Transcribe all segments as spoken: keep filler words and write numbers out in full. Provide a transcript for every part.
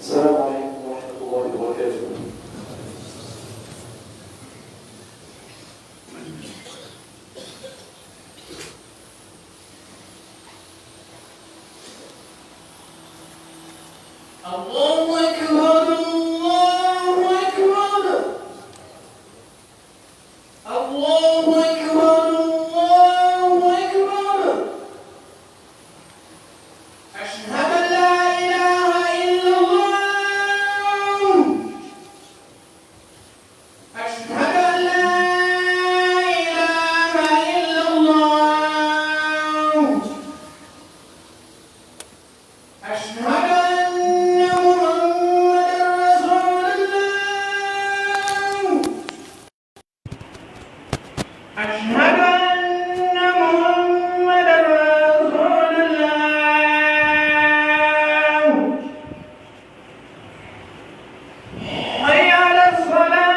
السلام عليكم ورحمة الله وبركاته. الله أكبر، الله أكبر. الله أكبر، الله أكبر. أشهد أن لا إله إلا الله. أشهد أن لا إله إلا الله. أشهد أن محمدا رسول الله. أشهد أن محمدا رسول الله. حي على الصلاة.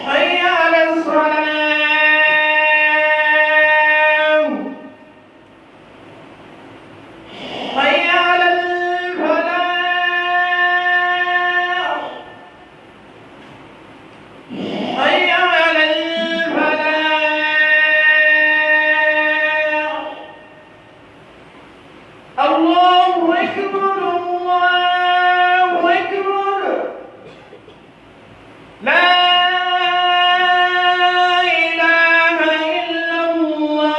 حي على الصلاة. حي على الفلاح. حي على الفلاح. الله أكبر، الله أكبر. لا إله إلا الله.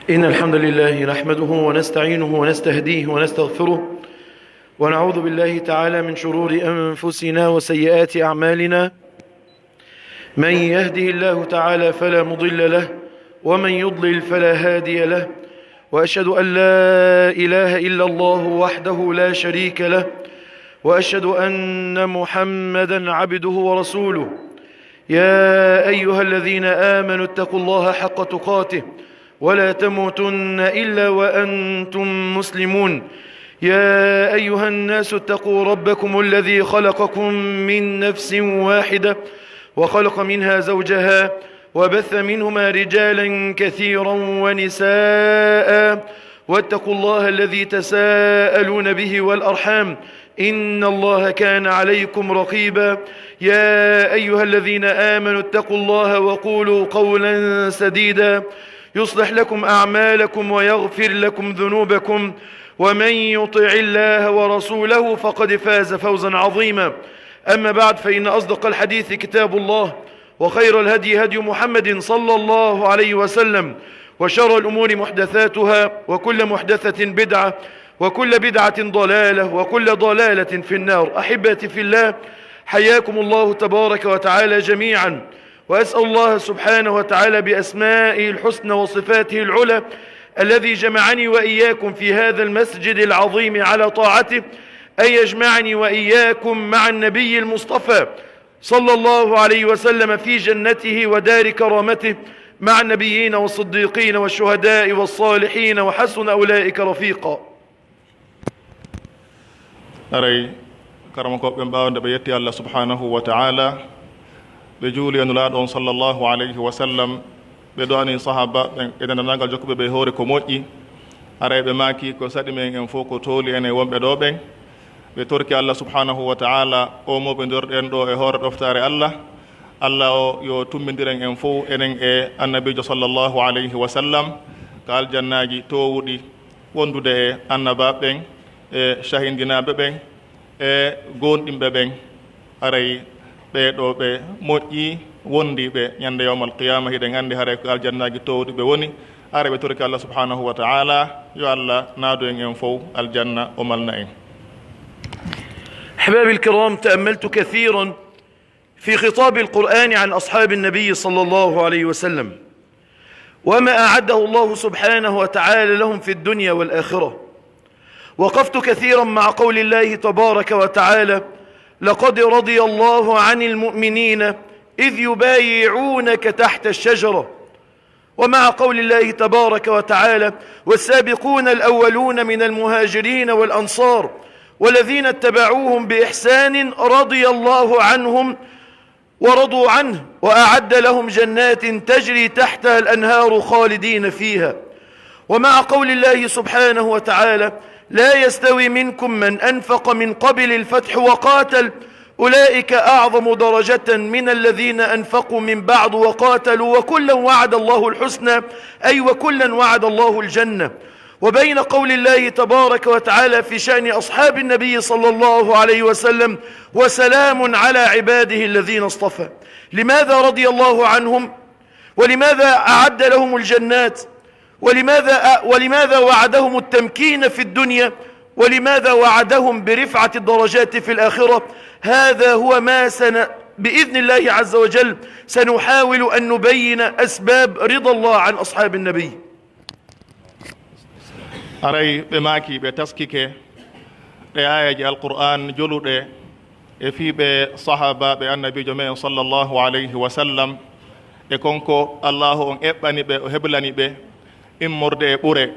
إن الحمد لله نحمده ونستعينه ونستهديه ونستغفره، ونعوذ بالله تعالى من شرور أنفسنا وسيئات أعمالنا. من يهده الله تعالى فلا مضل له، ومن يضلل فلا هادي له، وأشهد أن لا إله إلا الله وحده لا شريك له، وأشهد أن محمدا عبده ورسوله. يا أيها الذين آمنوا اتقوا الله حق تقاته ولا تموتن إلا وأنتم مسلمون. يا أيها الناس اتقوا ربكم الذي خلقكم من نفس واحدة وخلق منها زوجها وبث منهما رجالا كثيرا ونساء واتقوا الله الذي تساءلون به والأرحام إن الله كان عليكم رقيبا. يا أيها الذين آمنوا اتقوا الله وقولوا قولا سديدا يصلح لكم أعمالكم ويغفر لكم ذنوبكم ومن يطع الله ورسوله فقد فاز فوزا عظيما. أما بعد، فإن أصدق الحديث كتاب الله، وخير الهدي هدي محمد صلى الله عليه وسلم، وشر الأمور محدثاتها، وكل محدثة بدعة، وكل بدعة ضلالة، وكل ضلالة في النار. أحبتي في الله، حياكم الله تبارك وتعالى جميعا، وأسأل الله سبحانه وتعالى بأسمائه الحسنى وصفاته العلى الذي جمعني وإياكم في هذا المسجد العظيم على طاعته أن يجمعني وإياكم مع النبي المصطفى صلى الله عليه وسلم في جنته ودار كرامته مع النبيين والصديقين والشهداء والصالحين وحسن أولئك رفيقا. Haray, karamokooɓe ɓen, ɓaawo nde ɓe yetti Allah subhanahu wa ta'ala, ɓe juuli e Nulaaɗo on sallallahu alayhi wa sallam, ɓe du'ani sahaaba ɓen e denndaangal jokkuɓe ɓe e hoore ko moƴƴi, haray ɓe maaki ko saɗi men en fow ko tooli enen wonɓe ɗoo ɓen. Ɓe torki Allah subhanahu wa ta'ala, oo mo ɓe ndorirɗen ɗoo e hoore ɗoftaare Allah, Alla o yo tummbindiren en fow, enen e Annabiijo sallallahu alayhi wa sallam, ka aljannaaji toowuɗi, wondude e annabaaɓe ɓen, e shahidinaaɓe ɓen, e goonɗinɓe ɓen. Haray ɓee ɗoo ɓe moƴƴi wondiiɓe ñande yawmal qiyaama, hiɗen anndi haray ko aljannaaji toowuɗi ɓe woni. Haray ɓe torike Alla subhaanahu wa ta'aala, yo Alla naadu en en fow aljanna, o malna en. أحبابي الكرام، تأملت كثيرا في خطاب القرآن عن أصحاب النبي صلى الله عليه وسلم، وما أعده الله سبحانه وتعالى لهم في الدنيا والآخرة. وقفت كثيرا مع قول الله تبارك وتعالى: "لقد رضي الله عن المؤمنين إذ يبايعونك تحت الشجرة". ومع قول الله تبارك وتعالى: "والسابقون الأولون من المهاجرين والأنصار والذين اتبعوهم بإحسان رضي الله عنهم ورضوا عنه وأعد لهم جنات تجري تحتها الأنهار خالدين فيها". ومع قول الله سبحانه وتعالى: "لا يستوي منكم من أنفق من قبل الفتح وقاتل أولئك أعظم درجة من الذين أنفقوا من بعد وقاتلوا وكلا وعد الله الحسنى"، أي وكلا وعد الله الجنة. وبين قول الله تبارك وتعالى في شأن أصحاب النبي صلى الله عليه وسلم: "وسلام على عباده الذين اصطفى". لماذا رضي الله عنهم؟ ولماذا أعد لهم الجنات؟ ولماذا، ولماذا وعدهم التمكين في الدنيا؟ ولماذا وعدهم برفعة الدرجات في الآخرة؟ هذا هو ما سن-، بإذن الله عز وجل سنحاول أن نبين أسباب رضا الله عن أصحاب النبي. Haray ɓe maaki, ɓe taskike ɗe aayeeje Alqur'aan joluɗe e fii ɓe sahaabaaɓe Annabiijo me'en sallallahu alayhi wa sallam, e kon ko Allaahu on eɓɓani ɓe, o heblani ɓe, immorde e ɓure,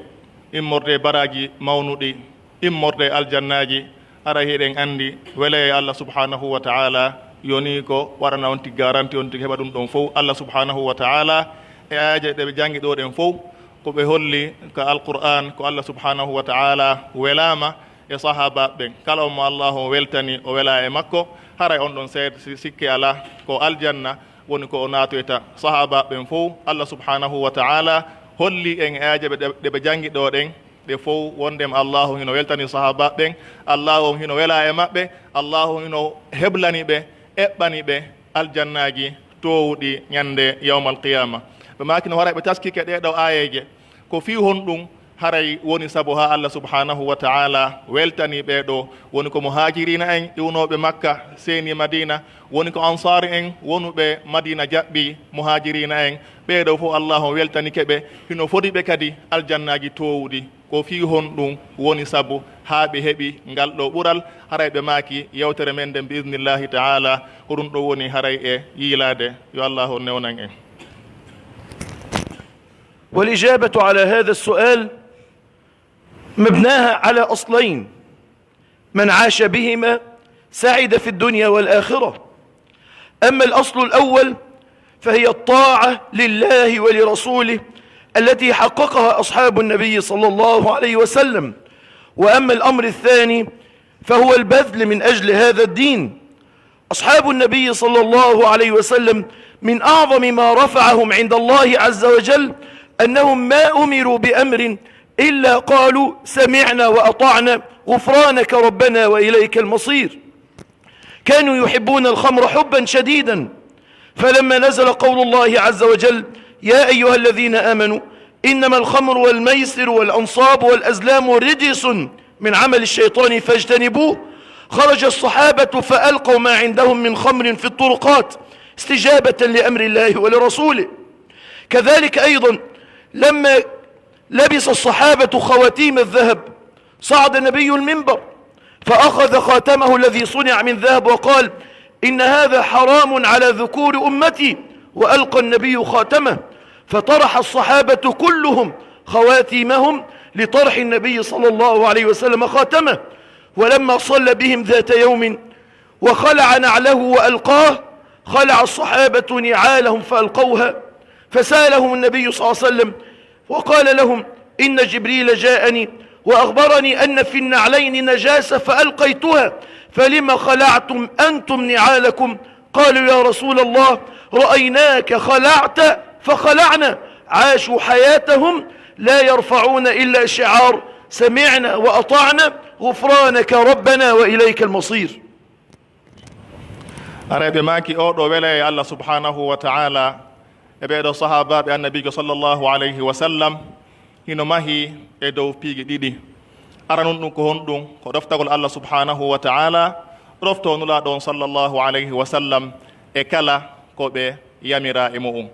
immorde e baraaji mawnuɗi, immorde e aljannaaji. Haray hiɗen anndi welayee Alla subhaanahu wa ta'aala yonii ko waɗana on tigi garanti, on tigi heɓa ɗum ɗon fow. Alla subhaanahu wa ta'aala e aayeeje ɗe ɓe janngi ɗoo ɗen fow, ko ɓe holli ka Alqur'aan, ko Alla subhaanahu wa ta'aala welaama e sahaabaaɓe ɓen. Kala on mo Allaahu on weltani, o welaa e makko, haray on ɗon seed-, si-, sikke alaa, ko aljanna woni ko o naatoyta. Sahaabaaɓe ɓen fow, Alla subhaanahu wa ta'aala holli en e aayeeje ɓe, ɗe, ɗe ɓe janngi ɗoo ɗen, ɗe fow, wonndema Allaahu hino weltani sahaabaaɓe ɓen, Allaahu on hino welaa e maɓɓe, Allaahu hino heblani ɓe, eɓɓani ɓe aljannaaji toowuɗi ñande yawmal qiyaama. Ɓe maaki no haray ɓe taskike ɗee ɗoo aayeeje, ko fii honɗum haray woni sabu haa Alla subhaanahu wa ta'aala weltani ɓee ɗoo? Woni ko muhaajiriina en iwnooɓe Makka, seeni Madiina, woni ko ansaari en wonuɓe Madiina jaɓɓi muhaajiriina en. Ɓee ɗoo fow Allaahu on weltanike ɓe, hino fodi ɓe kadi aljannaaji toowuɗi. Ko fii honɗum woni sabu haa ɓe heɓi ngal ɗoo ɓural? Haray ɓe maaki yewtere men nden, bi idnillaahi ta'aala, ko ɗum ɗoo woni haray e yiilaade. Yo Allaahu on newnan en. والإجابة على هذا السؤال مبناها على أصلين، من عاش بهما سعد في الدنيا والآخرة. أما الأصل الأول فهي الطاعة لله ولرسوله التي حققها أصحاب النبي صلى الله عليه وسلم، وأما الأمر الثاني فهو البذل من أجل هذا الدين. أصحاب النبي صلى الله عليه وسلم من أعظم ما رفعهم عند الله عز وجل أنهم ما أمروا بأمر إلا قالوا: "سمعنا وأطعنا، غفرانك ربنا وإليك المصير". كانوا يحبون الخمر حبا شديدا، فلما نزل قول الله عز وجل: "يا أيها الذين آمنوا إنما الخمر والميسر والأنصاب والأزلام رجس من عمل الشيطان فاجتنبوه"، خرج الصحابة فألقوا ما عندهم من خمر في الطرقات استجابة لأمر الله ولرسوله. كذلك أيضا لما لبس الصحابة خواتيم الذهب، صعد النبي المنبر فأخذ خاتمه الذي صنع من ذهب وقال: "إن هذا حرام على ذكور أمتي"، وألقى النبي خاتمه، فطرح الصحابة كلهم خواتيمهم لطرح النبي صلى الله عليه وسلم خاتمه. ولما صلى بهم ذات يوم وخلع نعله وألقاه، خلع الصحابة نعالهم فألقوها، فسألهم النبي صلى الله عليه وسلم وقال لهم: "إن جبريل جاءني وأخبرني أن في النعلين نجاسة فألقيتها، فلم خلعتم أنتم نعالكم؟" قالوا: "يا رسول الله، رأيناك خلعت فخلعنا. عاشوا حياتهم لا يرفعون إلا شعار سمعنا وأطعنا غفرانك ربنا وإليك المصير. Aray ɓe maaki oo ɗoo welayee Allah subhanahu wa ta'ala e ɓee ɗoo sahaabaaɓe Annabiijo sallallahu alayhi wa sallam hino mahii e dow piiji ɗiɗi. Aranun ɗun ko honɗun? Ko ɗoftagol Allah subhanahu wa ta'ala, ɗoftoo Nulaaɗo on sallallahu alayhi wa sallam e kala ko ɓe yamiraa e mu'un.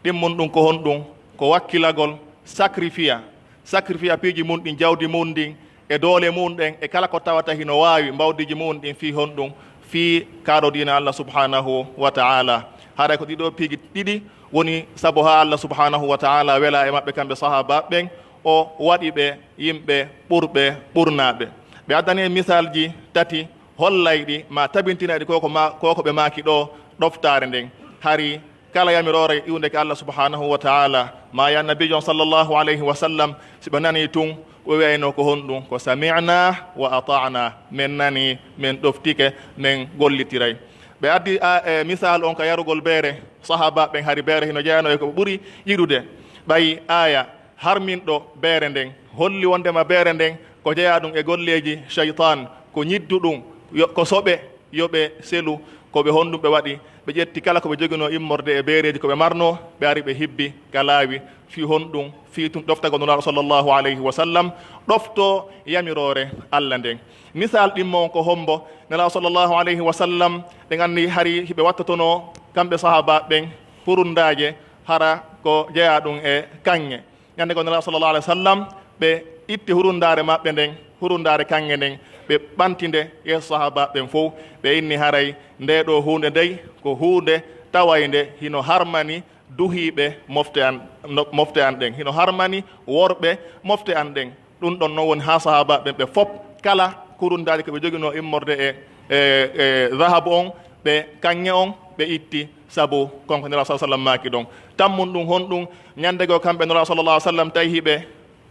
Ɗimmun ɗun ko honɗun? Ko wakkilagol, sacrifice, sacrifice piiji mun ɗin, jawdi mun ndin, e doole mun ɗen, e kala ko tawata hino waawi mbawdiiji mun ɗin fii honɗun? Fii kaɗo diina Allah subhanahu wa ta'ala. Haray ko ɗii ɗoo piiji ɗiɗi woni sabu haa Allah subhanahu wa ta'ala welaa e maɓɓe kamɓe sahaabaaɓe ɓen, o waɗi ɓe yimɓe ɓurɓe ɓurnaaɓe. Ɓe addani en misaalji tati hollayɗi maa tabintinayɗi ko ko ma-, ko ko ɓe maaki ɗoo ɗoftaare nden. Hari kala yamiroore iwunde ka Allah subhanahu wa ta'ala, maa e Annabiijo on sallallahu alayhi wa sallam, si ɓe nanii tun, ko ɓe wi'ayno ko honɗun? Ko sami'na wa ata'na, men nanii, men ɗoftike, men gollitiray. Ɓe addi a, e, misaalu on ka yarugol beere, sahaabaaɓe ɓen hari beere hino jeyanoo e ko ɓe ɓuri yiɗude. Ɓay aaya harminɗo beere nden holli wondema beere nden ko jeyaa ɗun e golleeji shaytan, ko ñiddu ɗun, yo, ko soɓe, yo ɓe selu. Ko ɓe honɗun ɓe waɗi? Ɓe ƴetti kala ko ɓe joginoo immorde e beereeji ko ɓe marnoo, ɓe ari ɓe hibbi ka laawi. Fii honɗun? Fii tun ɗoftagol Nulaaɗo sallallahu alayhi wa sallam, ɗoftoo yamiroore Allah nden. Misal ɗimmo on ko hombo? Nelaaɗo sallallahu alayhi wa sallam, ɗen anndi hari hiɓe wattotonoo kamɓe sahaabaaɓe ɓen hurundaaje, hara ko jeyaa ɗun e kaŋŋe. Ñande goo Nelaaɗo sallallahu alayhi wa sallam, ɓe itti hurundaare maɓɓe nden, hurundaare kaŋŋe nden, ɓe ɓanti nde yeeso sahaabaaɓe ɓen fow. Ɓe inni haray ndee ɗoo huunde dey ko huunde tawaynde hino harmani duhiiɓe mofte an, no, mofte an ɗen, hino harmani worɓe mofte an ɗen. Ɗun ɗon non woni haa sahaabaaɓe ɓen ɓe fop kala hurundaaje ko ɓe joginoo immorde e, e, e dahabu on, ɓe kaŋŋe on, ɓe itti sabu kon ko Nelaaɗo sallallahu alayhi wa sallam maaki ɗon. Tammun ɗun honɗun? Ñande goo kamɓe Nelaaɗo sallallahu alayhi wa sallam tawi hiɓe,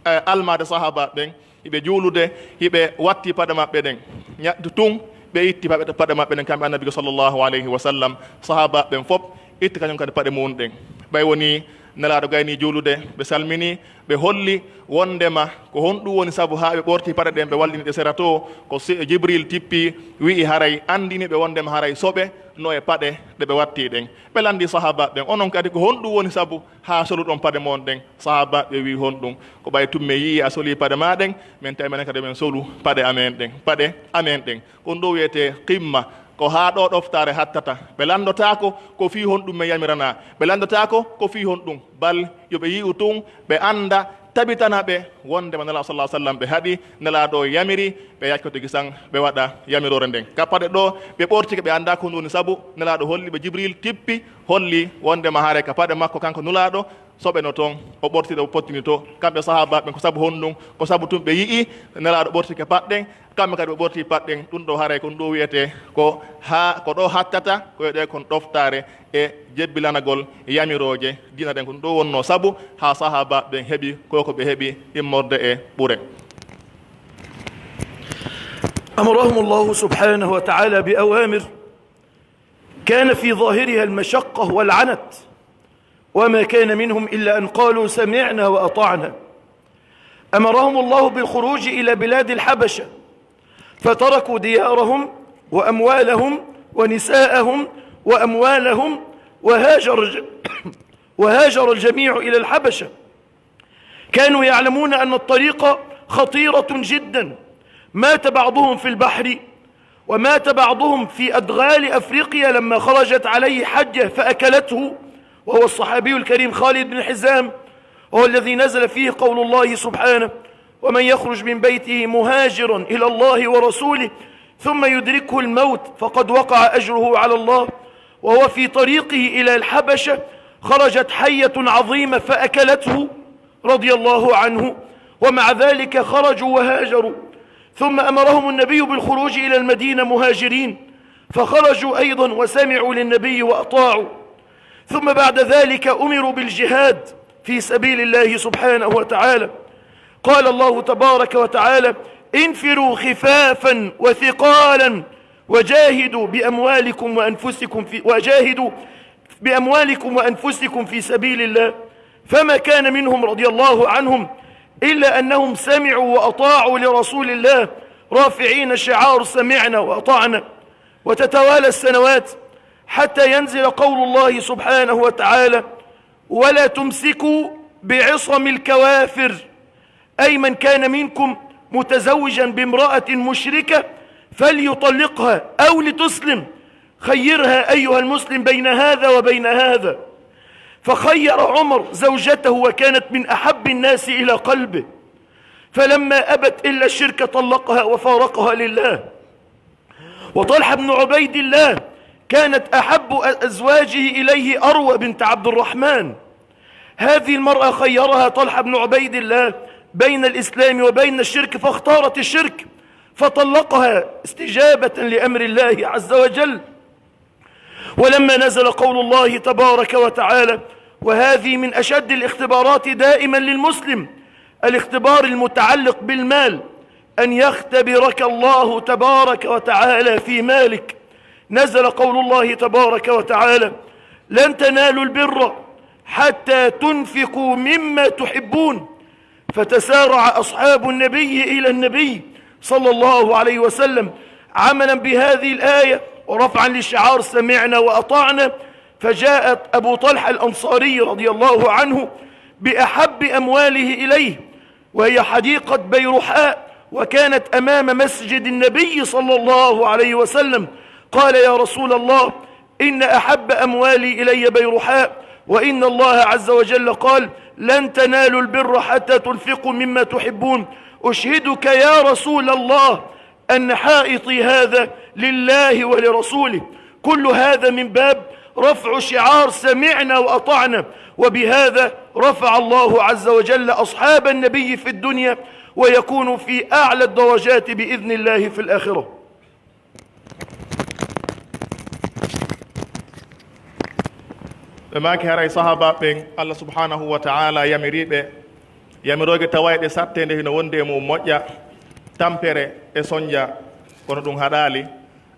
e, almaade sahaabaaɓe ɓen, hiɓe juulude, hiɓe watti paɗe maɓɓe ɗen. Ña-, tun ɓe itti paɗe, paɗe maɓɓe ɗen kamɓe Annabiijo sallallahu alayhi wa sallam, sahaabaaɓe ɓen fop itti kañun kadi paɗe mun ɗen. Ɓay wonii Nelaaɗo gaynii juulude, ɓe salminii, ɓe holli wondema ko honɗun woni sabu haa ɓe ɓorti paɗe ɗen, ɓe wallini ɗe sera too. Ko si-, Jibriil tippii, wi'i haray anndini ɓe wondema haray soɓe no e paɗe ɗe ɓe watti ɗen. Ɓe lanndii sahaabaaɓe ɓen, onon kadi ko honɗun woni sabu haa soluɗon paɗe mon ɗen? Sahaabaaɓe ɓen wi'i honɗun? Ko ɓay tun men yi'ii a solii paɗe maa ɗen, men tawi menen kadi men solu paɗe amen ɗen, paɗe amen ɗen. Ko ɗun ɗoo wi'etee qimma. Ko haa ɗoo ɗoftaare hattata. Ɓe lanndotaako ko fii honɗun men yamiranaa. Ɓe lanndotaako ko fii honɗun. Bal yo ɓe yi'u tun, ɓe annda, tabitana ɓe wondema Nelaaɗo sallallahu alayhi wa sallam ɓe haɗi, Nelaaɗo yamiri, ɓe yacca tigi san, ɓe waɗa yamiroore nden. Ka paɗe ɗoo, ɓe ɓortike, ɓe anndaa ko honɗun woni sabu. Nelaaɗo holli ɓe, Jibriil tippi, holli wondema haray ka paɗe makko kanko Nulaaɗo, soɓe no ton, o ɓorti ɗe, o pottini to. Kamɓe sahaabaaɓe ɓen, ko sabu honɗun? Ko sabu tun ɓe yi'ii Nelaaɗo ɓortike paɗe ɗen, kamɓe kadi ɓe ɓorti paɗe ɗen. Ɗun ɗoo haray ko ɗun ɗoo wi'etee ko haa, ko ɗoo hattata, ko e ɗee kon ɗoftaare e jebbilanagol yamirooje diina ɗen. Ko ɗun ɗoo wonnoo sabu haa sahaabaaɓe ɓen heɓi ko, ko ɓe heɓi immorde e ɓure. أمرهم الله سبحانه وتعالى بأوامر كان في ظاهرها المشقة والعنت، وما كان منهم إلا أن قالوا سمعنا وأطعنا. أمرهم الله بالخروج إلى بلاد الحبشة، فتركوا ديارهم وأموالهم ونساءهم وأموالهم، وهاجر الج-، وهاجر الجميع إلى الحبشة. كانوا يعلمون أن الطريق خطيرة جدا. مات بعضهم في البحر، ومات بعضهم في أدغال أفريقيا لما خرجت عليه حية فأكلته، وهو الصحابي الكريم خالد بن حزام، وهو الذي نزل فيه قول الله سبحانه: ومن يخرج من بيته مهاجرا إلى الله ورسوله ثم يدركه الموت فقد وقع أجره على الله، وهو في طريقه إلى الحبشة خرجت حية عظيمة فأكلته، رضي الله عنه، ومع ذلك خرجوا وهاجروا، ثم أمرهم النبي بالخروج إلى المدينة مهاجرين، فخرجوا أيضا وسمعوا للنبي وأطاعوا، ثم بعد ذلك أمروا بالجهاد في سبيل الله سبحانه وتعالى. قال الله تبارك وتعالى: انفروا خفافا وثقالا وجاهدوا بأموالكم وأنفسكم في، وجاهدوا بأموالكم وأنفسكم في سبيل الله، فما كان منهم رضي الله عنهم إلا أنهم سمعوا وأطاعوا لرسول الله، رافعين شعار سمعنا وأطعنا. وتتوالى السنوات حتى ينزل قول الله سبحانه وتعالى: ولا تمسكوا بعصم الكوافر، أي من كان منكم متزوجا بامرأة مشركة فليطلقها أو لتسلم، خيرها أيها المسلم بين هذا وبين هذا. فخير عمر زوجته وكانت من أحب الناس إلى قلبه، فلما أبت إلا الشرك طلقها وفارقها لله. وطلحة بن عبيد الله كانت أحب أزواجه إليه أروى بنت عبد الرحمن. هذه المرأة خيرها طلحة بن عبيد الله بين الإسلام وبين الشرك، فاختارت الشرك فطلقها استجابة لأمر الله عز وجل. ولما نزل قول الله تبارك وتعالى، وهذه من أشد الاختبارات دائما للمسلم، الاختبار المتعلق بالمال، أن يختبرك الله تبارك وتعالى في مالك. نزل قول الله تبارك وتعالى: لن تنالوا البر حتى تنفقوا مما تحبون. فتسارع أصحاب النبي إلى النبي صلى الله عليه وسلم عملا بهذه الآية ورفعا لشعار سمعنا وأطعنا، فجاءت أبو طلحة الأنصاري رضي الله عنه بأحب أمواله إليه، وهي حديقة بيرحاء، وكانت أمام مسجد النبي صلى الله عليه وسلم. قال: يا رسول الله، إن أحب أموالي إلي بيرحاء، وإن الله عز وجل قال: لن تنالوا البر حتى تنفقوا مما تحبون. أشهدك يا رسول الله أن حائطي هذا لله ولرسوله. كل هذا من باب رفع شعار سمعنا وأطعنا، وبهذا رفع الله عز وجل أصحاب النبي في الدنيا، ويكون في أعلى الدرجات بإذن الله في الآخرة. Ɓe maaki, haray sahaabaaɓe ɓen, Allah subhanahu wa ta'ala yamiri ɓe yamirooje tawayɗe satteende hino wondi e mu'un moƴƴa, tampere e sonja, kono ɗum haɗaali.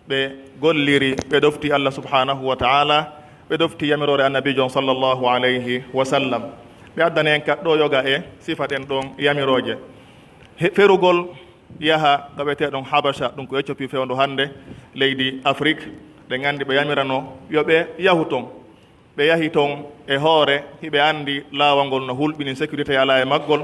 Ɓe golliri, ɓe ɗofti Allah subhanahu wa ta'ala, ɓe ɗofti yamiroore Annabiijo on sallallahu alayhi wa sallam. Ɓe addani en ka ɗoo yoga e sifa ɗen ɗon yamirooje. He-, ferugol yaha ka wi'eteeɗon Habasha, ɗum ko Éthiopie fewndo hannde, leydi Afrik. Ɗen anndi ɓe yamirano yo ɓe yahu ton. Ɓe yahi ton e hoore, hiɓe anndi laawol ngol no hulɓini, sécurité alaa e maggol,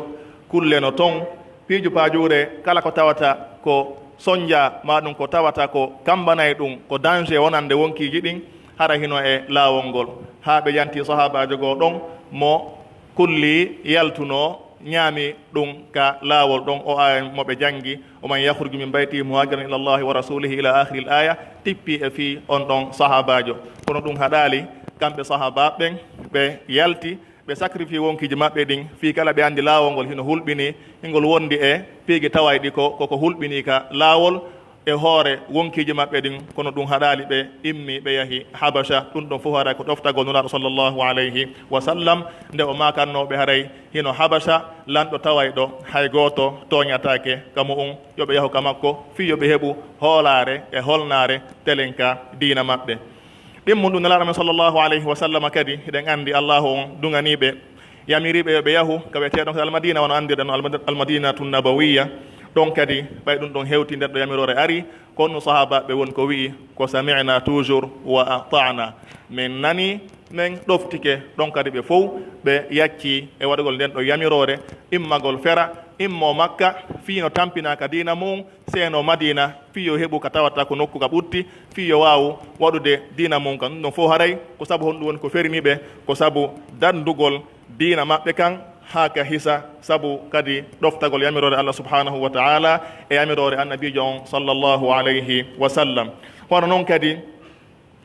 kulle no ton. Piiju paajuure, kala ko tawata ko sonja, maa ɗum ko tawata ko kambanay ɗum, ko danger wonande wonkiiji ɗin, hara hino e laawol ngol. Haa ɓe yanti sahaabaajo goo ɗon, mo kulli yaltunoo, ñaami ɗum ka laawol ɗon, o aaya mo ɓe janngi, "Wa man yakhruju min baytihi muhajiran ila Allahi wa rasulihi" ila akhiril aya, tippi e fii on ɗon sahaabaajo. Kono ɗum haɗaali, kamɓe sahaabaaɓe ɓen, ɓe yalti, ɓe sacrifice wonkiiji maɓɓe ɗin, fii kala ɓe anndi laawol ngol hino hulɓini, hingol wondi e piiji tawayɗi ko, koko hulɓini ka laawol, e hoore wonkiiji maɓɓe ɗin, kono ɗum haɗaali ɓe, immi ɓe yahi Habasha. Ɗum ɗon fof haray ko ɗoftagol Nulaaɗo sallallahu alayhi wa sallam, nde o maakannoo ɓe haray hino Habasha, lanɗo tawayɗo hay gooto tooñataake ka mu'un, yo ɓe yahu ka makko, fii yo ɓe heɓu hoolaare e holnaare telen ka diina maɓɓe. Ɗimmun ɗum Nelaaɗo men sallallahu alayhi wa sallam kadi, hiɗen anndi Allaahu on duŋanii ɓe, yamiri ɓe yo ɓe yahu ka wi'eteeɗon kadi Almadiina, wano anndirɗen no Almad-, Almadiinatu Nabawiyya. Ɗon kadi, ɓay ɗum ɗon hewti nden ɗo yamiroore ari, kono sahaabaaɓe woni ko wi'i ko: "Sami'na toujours wa ata'na." Men nanii, men ɗoftike. Ɗon kadi ɓe fow ɓe yaccii e waɗugol nden ɗo yamiroore, immagol fera, immoo Makka, fii no tampinaa ka diina mu'un, seenoo Madiina, fii yo heɓu ka tawata ko nokku ka ɓutti, fii yo waawu waɗude diina mun kan. Ɗum ɗon fow haray ko sabu honɗum woni ko ferini ɓe? Ko sabu danndugol diina maɓɓe kan haa ka hisa, sabu kadi ɗoftagol yamiroore Allah subhanahu wa ta'ala e yamiroore Annabiijo on sallallahu alayhi wa sallam. Hono non kadi,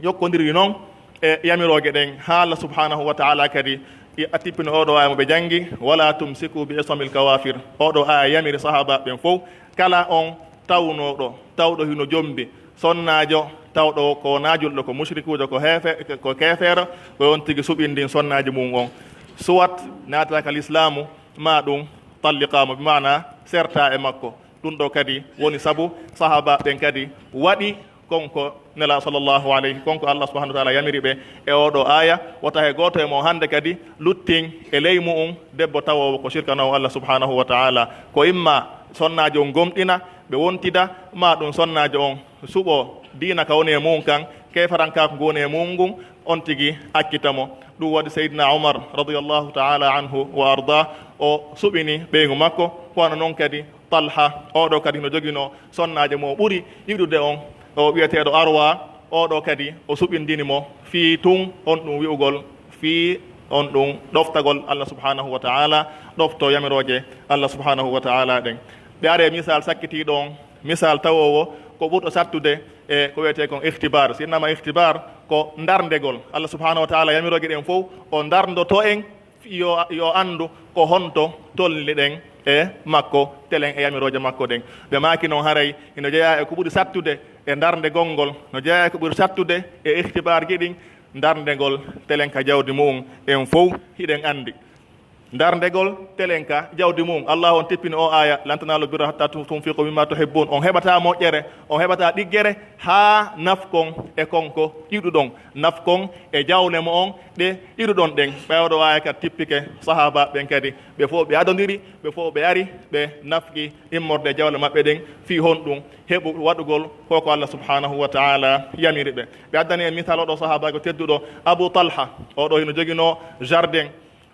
jokkondiriri non e yamirooje ɗen, haa Allah subhanahu wa ta'ala kadi i-, a tippino oo ɗoo aaya mo ɓe janngi, "Wala tumsiku bi isamil kawafir." Oo ɗoo aaya yamiri sahaabaaɓe ɓen fow, kala on tawnooɗo, tawɗo hino jombi, sonnaajo, tawɗo ko wonaa julɗo, ko mushrikuujo, ko heefe-, ko keefeero, ko on tigi suɓindin sonnaajo mum on. Suwat naatata ka lislaamu, maa ɗum talliqaamo, bi maana sertaa e makko. Ɗum ɗoo kadi woni sabu sahaabaaɓe ɓen kadi waɗi kon ko Nela sallallahu alayhi, kon ko Allah subhanahu wa ta'ala yamiri ɓe e oo ɗoo aaya, wota hay gooto e mon hannde kadi luttin e ley mu'un debbo tawoowo ko shirkanoowo Allah subhanahu wa ta'ala. Ko imma sonnaajo on gomɗina, ɓe wontida, maa ɗun sonnaajo on suɓoo diina ka woni e mu'un kan, keefarankaaku ngu woni e mu'un ngun, on tigi accita mo. Ɗun waɗi Sayyidina Umar radiyallahu ta'ala anhu wa arda, o suɓini ɓeyngu makko, ko wano non kadi Talha, oo ɗoo kadi hino joginoo sonnaajo mo o ɓuri yiɗude on, o wi'eteeɗo Arwa, oo ɗoo kadi o suɓindini mo fii tun on ɗun wi'ugol, fii on ɗun ɗoftagol Allah subhanahu wa ta'ala, ɗoftoo yamirooje Allah subhanahu wa ta'ala ɗen. Ɓe aree misal sakkitiiɗo on, misal tawoowo ko ɓurɗo sattude e ko wi'etee kon ikhtibar. Si innama ikhtibar ko ndarndegol. Allah subhanahu wa ta'ala yamirooje ɗen fow o ndarndoto en yo, yo anndu ko honto tolni ɗen e makko, telen e yamirooje makko ɗen. Ɓe maaki non haray hino jeyaa e ko ɓuri sattude e ndarndegol ngol, no jeyaa e ko ɓuri sattude e ikhtibaarji ɗin, ndarndegol telen ka jawdi mu'un en fow hiɗen anndi. Ndarndegol telen ka jawdi mu'un. Allahu on tippini o aaya, "Lan tanaalul birra hattaa tu-, tunfiqu mimmaa tuhibbun." On heɓataa moƴƴere, on heɓataa ɗiggere haa nafkon e kon ko yiɗuɗon. Nafkon e jawle mo'on ɗe yiɗuɗon ɗen. Ɓay oo ɗoo aaya ka tippike sahaabaaɓe ɓen kadi. Ɓe fow ɓe adondiri, ɓe fow ɓe ari, ɓe nafqi immorde e jawle maɓɓe ɗen. Fii honɗun? Heɓu waɗugol ko ko Allah subhanahu wa ta'ala yamiri ɓe. Ɓe addani en misal oo ɗoo sahaabaajo tedduɗo Abu Talha. Oo ɗoo hino joginoo jardin.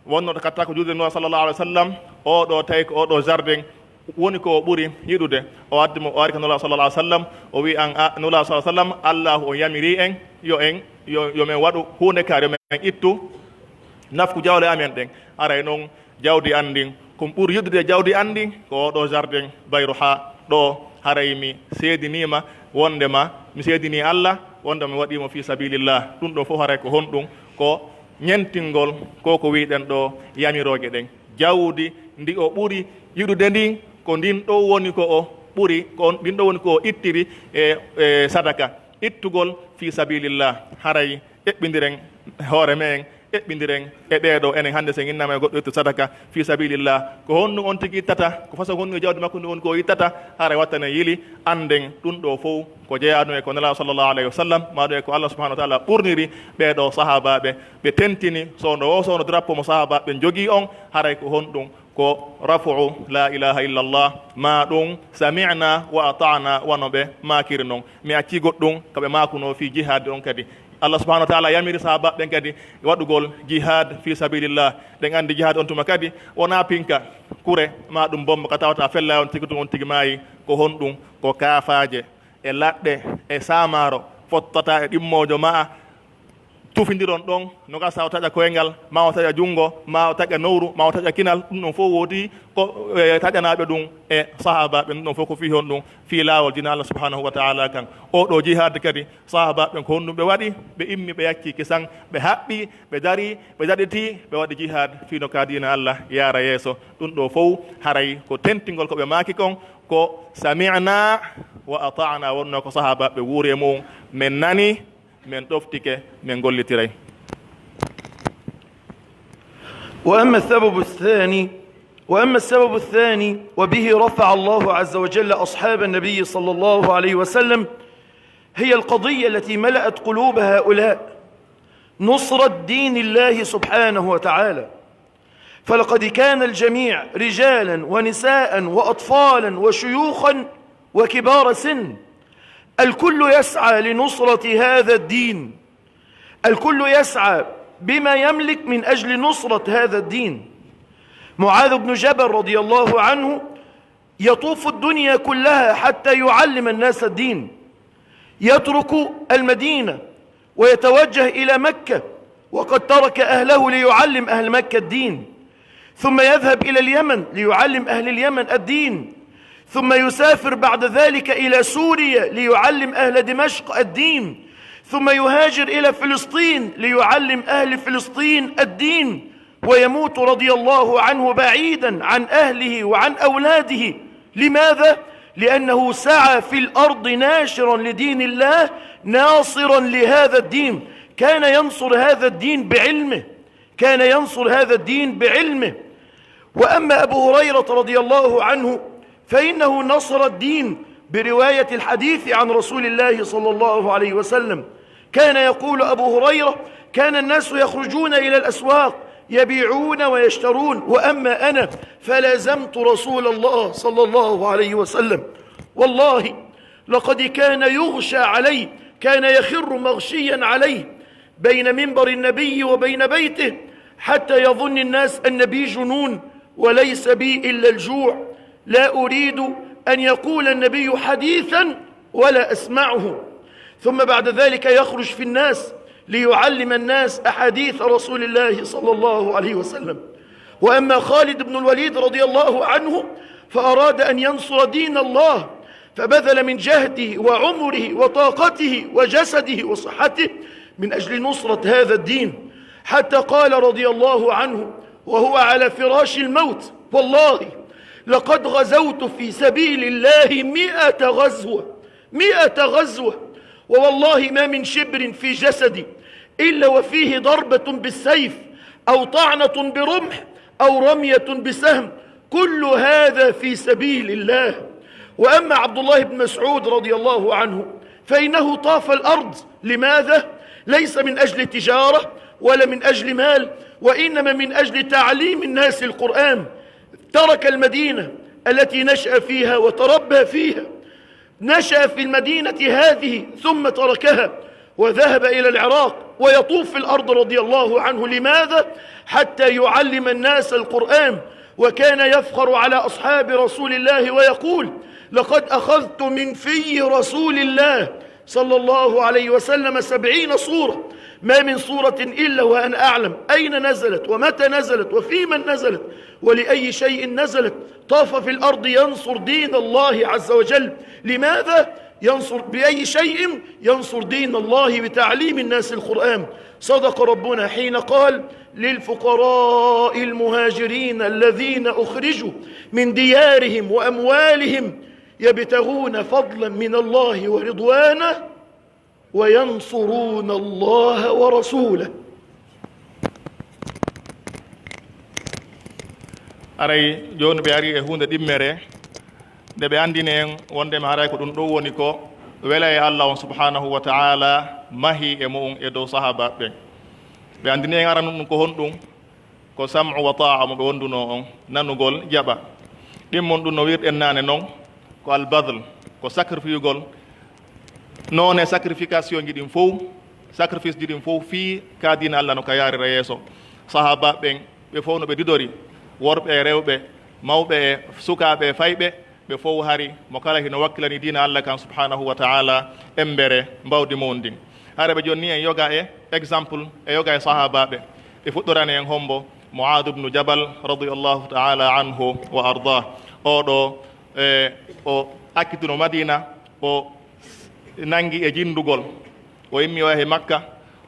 Wonno ɗo katta ko juulde Nulaaɗo sallallahu alaihi wa sallam, oo ɗoo tawi ko oo ɗoo jardin woni ko o ɓuri yiɗude. O addi mo, o ari ko Nulaaɗo sallallahu alaihi wa sallam, o wi'i an, a, Nulaaɗo sallallahu alaihi wa sallam, Allaahu on yamiri en, yo en, yo, yo men waɗu huunde kaari, yo men ittu nafku jawle amen ɗen. Haray non jawdi an ndin, ko mi ɓuri yiɗude e jawdi an ndin, ko oo ɗoo jardin Bayruha ɗoo, haray mi seediniima wondema mi seedinii Alla, wondema mi waɗii mo fii sabilillah. Ɗun ɗoo fow haray ko honɗun? Ko ɲemtingol ko ko wi'uɗen ɗoo yamirooje ɗen. Jawdi ndi o ɓuri yiɗude ndin, ko ndin ɗoo woni ko o ɓuri, ko on, ndin ɗoo woni ko o ittiri e, e sadaka. Ittugol fii sabilillah, haray eɓɓindiren hoore men, eɓɓindiren e ɓee ɗoo, enen hannde, si en innama e goɗɗo ittu sadaka fii sabilillah, ko honɗun on tigi ittata? Ko façon honɗun e jawdi makko ndin woni ko o ittata? Haray watta en yili, annden ɗun ɗoo fow ko jeyaano e ko Nelaaɗo sallallahu alayhi wa sallam, maa ɗun e ko Allah subhanahu wa ta'ala ɓurniri ɓee ɗoo sahaabaaɓe, ɓe tentini soono woo soono drapeau mo sahaabaaɓe ɓen jogii on, haray ko honɗun? Ko rafu'u la ilaha illallah, maa ɗun sami'na wa ata'na, wano ɓe maakiri non. Mi accii goɗɗun ka ɓe maakunoo fii jihaad on kadi. Allah subhanahu wa ta'ala yamiri sahaabaaɓe ɓen kadi waɗugol jihaad fii sabilillah. Ɗen anndi jihaad on tuma kadi wonaa pinka, kure, maa ɗun bombo ka tawata fellaa on tigi tun on tigi maayi. Ko honɗun? Ko kaafaaje e laɗɗe e saamaaro fottata e ɗimmoojo maa, tufindiron ɗon, no gasa o taƴa koyngal, maa o taƴa junngo, maa o taƴa nowru, maa o taƴa kinal, ɗun ɗon fow woodi ko, e, taƴanaaɓe ɗun e sahaabaaɓe, ɗun ɗon fow ko fii honɗun? Fii laawol diina Allah subhanahu wa ta'ala kan. Oo ɗoo jihaad kadi, sahaabaaɓe ɓen ko honɗun ɓe waɗi? Ɓe immi, ɓe yaccii kisan, ɓe haɓɓii, ɓe darii, ɓe daɗitii, ɓe waɗi jihaad fii no ka diina Allah yaara yeeso. Ɗun ɗoo fow haray ko tentingol ko ɓe maaki kon, ko sami'na wa ata'na, wonnoo ko sahaabaaɓe wuuri e mu'un, men nanii, men ɗoftike, men gollitiray. وأما السبب الثاني، وأما السبب الثاني، وبه رفع الله عز وجل أصحاب النبي صلى الله عليه وسلم، هي القضية التي ملأت قلوب هؤلاء، نصرة دين الله سبحانه وتعالى. فلقد كان الجميع رجالا ونساء وأطفالا وشيوخا وكبار سن، الكل يسعى لنصرة هذا الدين، الكل يسعى بما يملك من أجل نصرة هذا الدين. معاذ بن جبل رضي الله عنه يطوف الدنيا كلها حتى يعلم الناس الدين، يترك المدينة ويتوجه إلى مكة، وقد ترك أهله ليعلم أهل مكة الدين، ثم يذهب إلى اليمن ليعلم أهل اليمن الدين، ثم يسافر بعد ذلك إلى سوريا ليعلم أهل دمشق الدين، ثم يهاجر إلى فلسطين ليعلم أهل فلسطين الدين، ويموت رضي الله عنه بعيدا عن أهله وعن أولاده. لماذا؟ لأنه سعى في الأرض ناشرا لدين الله، ناصرا لهذا الدين، كان ينصر هذا الدين بعلمه، كان ينصر هذا الدين بعلمه. وأما أبو هريرة رضي الله عنه فإنه نصر الدين برواية الحديث عن رسول الله صلى الله عليه وسلم. كان يقول أبو هريرة: كان الناس يخرجون إلى الأسواق يبيعون ويشترون، وأما أنا فلازمت رسول الله صلى الله عليه وسلم. والله لقد كان يغشى عليه، كان يخر مغشيا عليه بين منبر النبي وبين بيته، حتى يظن الناس أن بي جنون وليس بي إلا الجوع. لا أريد أن يقول النبي حديثا ولا أسمعه، ثم بعد ذلك يخرج في الناس ليعلم الناس أحاديث رسول الله صلى الله عليه وسلم. وأما خالد بن الوليد رضي الله عنه فأراد أن ينصر دين الله، فبذل من جهده وعمره وطاقته وجسده وصحته من أجل نصرة هذا الدين، حتى قال رضي الله عنه وهو على فراش الموت: والله لقد غزوت في سبيل الله مائة غزوة، مائة غزوة، ووالله ما من شبر في جسدي إلا وفيه ضربة بالسيف أو طعنة برمح أو رمية بسهم، كل هذا في سبيل الله. وأما عبد الله بن مسعود رضي الله عنه فإنه طاف الأرض. لماذا؟ ليس من أجل تجارة ولا من أجل مال، وإنما من أجل تعليم الناس القرآن. ترك المدينة التي نشأ فيها وتربى فيها، نشأ في المدينة هذه ثم تركها وذهب إلى العراق ويطوف في الأرض رضي الله عنه. لماذا؟ حتى يعلم الناس القرآن. وكان يفخر على أصحاب رسول الله ويقول: لقد أخذت من في رسول الله صلى الله عليه وسلم سبعين سورة، ما من سورة إلا وأنا أعلم أين نزلت ومتى نزلت وفيمن نزلت ولأي شيء نزلت. طاف في الأرض ينصر دين الله عز وجل. لماذا؟ ينصر بأي شيء؟ ينصر دين الله بتعليم الناس القرآن. صدق ربنا حين قال: للفقراء المهاجرين الذين أخرجوا من ديارهم وأموالهم يبتغون فضلا من الله ورضوانه وينصرون الله ورسوله. Aray, jooni ɓe ari e huunde ɗimmere, nde ɓe anndini en wonndema haray ko ɗum ɗoo woni ko wela e Allah on subhanahu wa ta'ala mahi e mu'un e dow sahaabaaɓe ɓen. Ɓe anndini en aranun ɗum ko honɗum? Ko sam'u wa ta'a mo ɓe wonndunoo on, nanugol, jaɓa. Ɗimmon ɗum no wi'irɗen naane non, ko al-badl, ko sacrifiugol. Noone sacrification ji ɗin fow, sacrifice ji ɗin fow fii ka diina Allah no ka yaarira yeeso. Sahaabaaɓe ɓen, ɓe fow no ɓe didori, worɓe e rewɓe, mawɓe e sukaaɓe e fayɓe, ɓe fow hari, mo kala hino wakkilani diina Allah kan subhanahu wa ta'ala, embere mbawdi mun ndin. Hara ɓe jonni en yoga e exemple, e yoga e sahaabaaɓe. Ɓe fuɗɗorani en hombo? Mu'adh ibn Jabal radiyallahu ta'ala anhu wa arda. Oo ɗoo, e, o akkituno Madina, o nangi e jindugol. O immi o yahi Makka,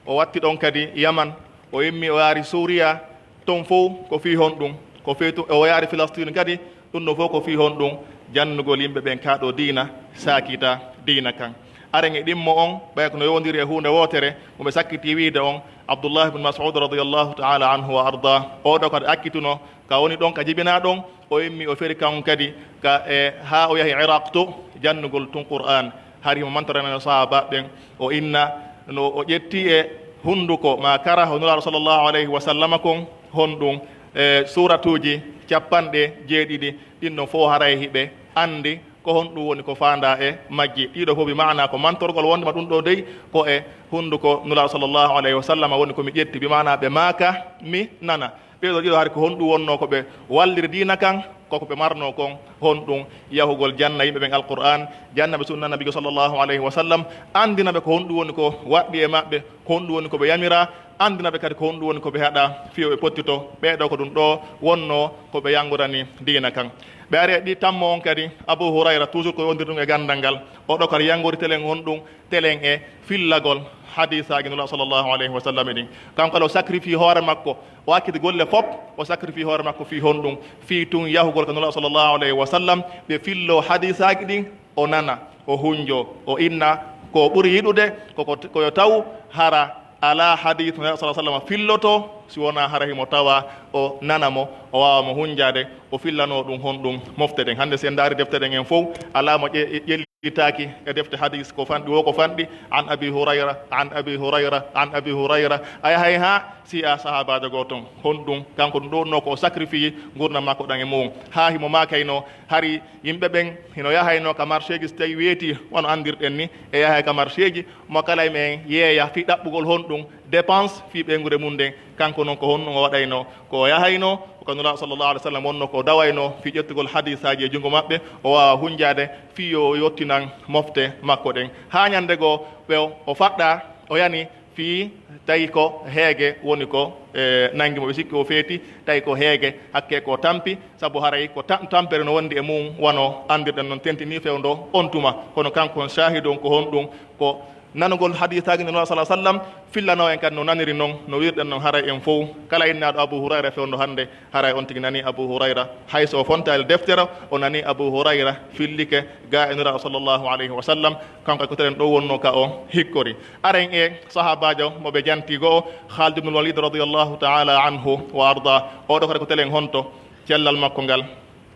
o watti ɗon kadi Yaman, o immi o yaari Suuriya, ton fow ko fii honɗum? Ko fii tu-, o yaari Filastiin kadi, ɗum ɗon fow ko fii honɗum? Jannugol yimɓe ɓen kaa ɗoo diina, saakita diina kan. Aren e ɗimmo on, ɓay ko no yowondiri e huunde wootere, mo ɓe sakkitii wiide on, Abdullah ibn Mas'ud radiyallahu ta'ala anhu wa arda, oo ɗoo kadi akkituno, ka woni ɗon, ka jibinaa ɗon, o immi o feri kan kadi, ka, e, haa o yahi Iraq to, jannugol tun Qur'aan. Hari himo mantorana no sahaabaaɓe ɓen, o inna no o ƴetti e hunduko ma kara ho Nulaaɗo sallallahu alayhi wa sallama kon, honɗum, e, suuratuuji capanɗe jeeɗiɗi, ɗin ɗon fow haray hiɓe anndi ko honɗum woni ko faandaa e majji. Ɗiɗo fow bi maana ko mantorgol wondema ɗum ɗoo dey ko e hunduko Nulaaɗo sallallahu alayhi wa sallama woni ko mi ƴetti, bi maana ɓe maaka mi nana. Ɓee ɗoo ɗiɗo hari ko honɗum wonnoo ko ɓe walliri diina kan, ko ko ɓe marnoo kon, honɗum? Yahugol janna yimɓe ɓen Alqur'aan, janna ɓe sunna Nabiijo sallallahu alayhi wa sallam, anndina ɓe ko honɗum woni ko waɗɗi e maɓɓe, ko honɗum woni ko ɓe yamiraa, anndina ɓe kadi ko honɗum woni ko ɓe haɗaa, fii yo ɓe pottito. Ɓee ɗoo ko ɗum ɗoo wonnoo ko ɓe yanngorani diina kan. Ɓe ari e ɗi tammo on kadi, Abu Hurayra, toujours ko yowondiri ɗum e ganndal ngal, oo ɗoo kadi yanngori telen honɗum? Telen e fillagol hadiisaaji Nulaaɗo sallallahu alayhi wa sallam ɗin. Kanko kala o sacrifie hoore makko, o acciti golle fop, o sacrifie hoore makko fii honɗum? Fii tun yahugol ka Nulaaɗo sallallahu alayhi wa sallam, ɓe filloo hadiisaaji ɗin, o nana, o hunjoo, o inna ko ɓuri yiɗude, ko, ko, ko yo taw hara alaa hadiis Nulaaɗo sallallahu alayhi wa sallam fillotoo, si wonaa hara himo tawa o nana mo, o waawa mo hunjaade, o fillanoo ɗum honɗum? Mofte ɗen. Hannde si en ndaari defte ɗen en fow, alaa mo ƴe-, ƴe-, Itaaki e defte hadis ko fanɗi, wo ko fanɗi, an Abi Hurayra, an Abi Hurayra, an Abi Hurayra. A yahay haa si a sahaabaajo goo ton. Honɗun? Kanko ɗun ɗoo wonnoo ko o sacrifice ngurndan makko ɗan e mu'un. Haa himo maakaynoo, hari yimɓe ɓen hino yahaynoo ka marché ji, si tawii weetii, wano anndirɗen ni, e yahay ka marché ji, mo kala e men yeeya fii ɗaɓɓugol honɗun dépense fii ɓeynguure mun nden. Kanko non ko honɗun o waɗaynoo? Ko o yahaynoo, ko ka Nulaaɗo sallallahu alaihi wasallam wonnoo ko o dawaynoo fii ƴettugol hadisaaji e junngo maɓɓe, o waawa hunjaade fii yo o yottinan mofte makko ɗen. Haa ñannde goo, ɓe o, o faɗɗaa, o yani fii tawi ko heege woni ko, e, nangi mo. Ɓe sikki o feeti, tawi ko heege, hakkee ko o tampi, sabu haray ko tam-, tampere no wondi e mu'un, wano anndirɗen non tentinii fewndo on tuma. Kono kanko on shaahidu on ko honɗun? Ko nanugol hadiisaaji Nulaaɗo sallallahu alaihi wasallam fillanoo en kadi no naniri non, no wi'irɗen non haray en fow. Kala innaaɗo Abu Hurayra fewndo hannde, haray on tigi nanii Abu Hurayra. Hay so o fontaali deftere, o nanii Abu Hurayra fillike ga e Nulaaɗo sallallahu alaihi wasallam. Kanko ko telen ɗoo wonnoo ka o hikkori. Aren e sahaabaajo mo ɓe janti go'o, Khalid ibn Walid radiyallahu ta'ala anhu wa arda. Oo ɗoo kadi ko telen honto? Cellal makko ngal,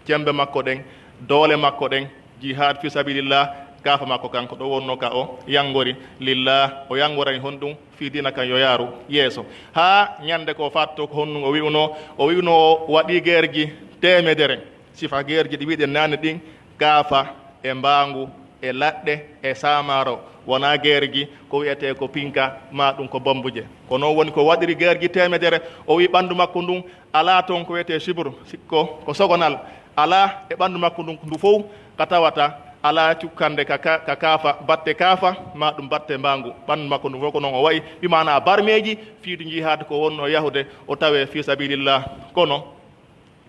cembe makko ɗen, doole makko ɗen, jihad fi sabilillah, kaafa makko kanko ɗoo wonnoo ka o yangori lillah, o yangoray honɗun? Fii diina kan yo yaaru yeeso. Haa ñande ko o faatotoo, ko honɗun o wi'unoo? O wi'unoo o waɗii geerji teemedere. Sifa geerji ɗi wi'uɗen naane ɗin, kaafa e mbaangu e laɗɗe e saamaaro, wonaa geerji ko wi'etee ko pinka, maa ɗun ko bombuje. Ko non woni ko waɗiri geerji teemedere. O wi'i ɓandu makko ndun alaa ton ko wi'etee sibru, sikko ko sogonal, alaa e ɓandu makko ndun ndu fow ka tawata alaa cukkande ka, ka, ka kaafa, batte kaafa, maa ɗun batte mbaangu. Ɓandu makko ndun fow ko non o wa'i, bi maanaa barmeeji fii du jihaad ko wonnoo yahude, o tawee fii sabilillah. Kono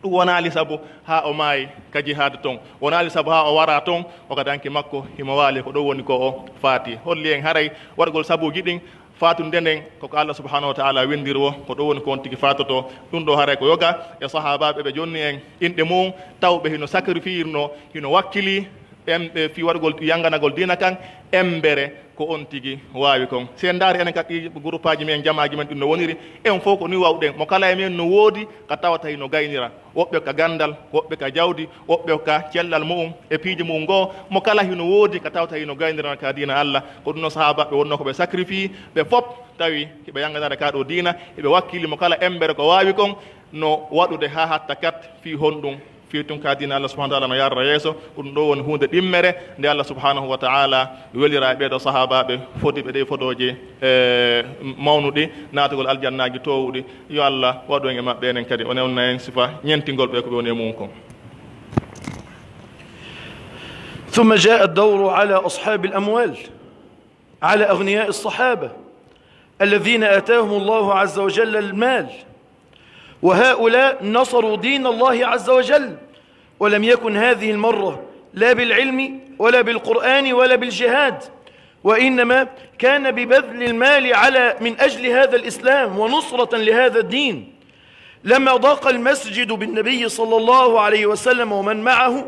ɗun wonaali sabu haa o maayi ka jihaad ton. Wonaali sabu haa o waraa ton, o ka danki makko, himo waali, ko ɗon woni ko o faati. Holli en haray waɗugol sabuuji ɗin, faatunde nden ko ko Allah subhanahu wa ta'ala winndiri woo, ko ɗon woni ko on tigi faatotoo. Ɗun ɗoo haray ko yoga e sahaabaaɓe ɓe jonni en inɗe mu'un, taw ɓe hino sacrifiirnoo, hino wakkilii, em, ɓe fii waɗugol, yanganagol diina kan, embere ko on tigi waawi kon. Si en ndaari enen ka ɗii guruppaaji men, jamaaji men ɗin no woniri, en fow ko nii wawɗen. Mo kala e men no woodi ka tawata hino gaynira. Woɓɓe ka ganndal, woɓɓe ka jawdi, woɓɓe ka cellal mu'un e piiji mu'un goo. Mo kala hino woodi ka tawata hino gaynira ka diina Allah. Ko ɗun no sahaabaaɓe wonnoo ko ɓe sacrifice, ɓe fop tawi hiɓe yanganare ka ɗoo diina, hiɓe wakkili mo kala embere ko waawi kon no waɗude haa hatta kat fii honɗun? Fii tun ka diina Allah subhanahu wa ta'ala no yarra yeeso. Ko ɗun ɗoo woni huunde ɗimmere nde Allah subhanahu wa ta'ala welira e ɓee ɗoo sahaabaaɓe fodiiɓe ɗee fodooji, e, mawnuɗi, naatugol aljannaaji toowuɗi. Yo Allah waɗu en e maɓɓe enen kadi, o newna en sifa ñentingol ɓe ko ɓe woni e mu'un kon. ثم جاء الدور على أصحاب الأموال، على أغنياء الصحابة الذين آتاهم الله عز وجل المال، وهؤلاء نصروا دين الله عز وجل، ولم يكن هذه المرة لا بالعلم ولا بالقرآن ولا بالجهاد، وإنما كان ببذل المال على، من أجل هذا الإسلام ونصرة لهذا الدين. لما ضاق المسجد بالنبي صلى الله عليه وسلم ومن معه،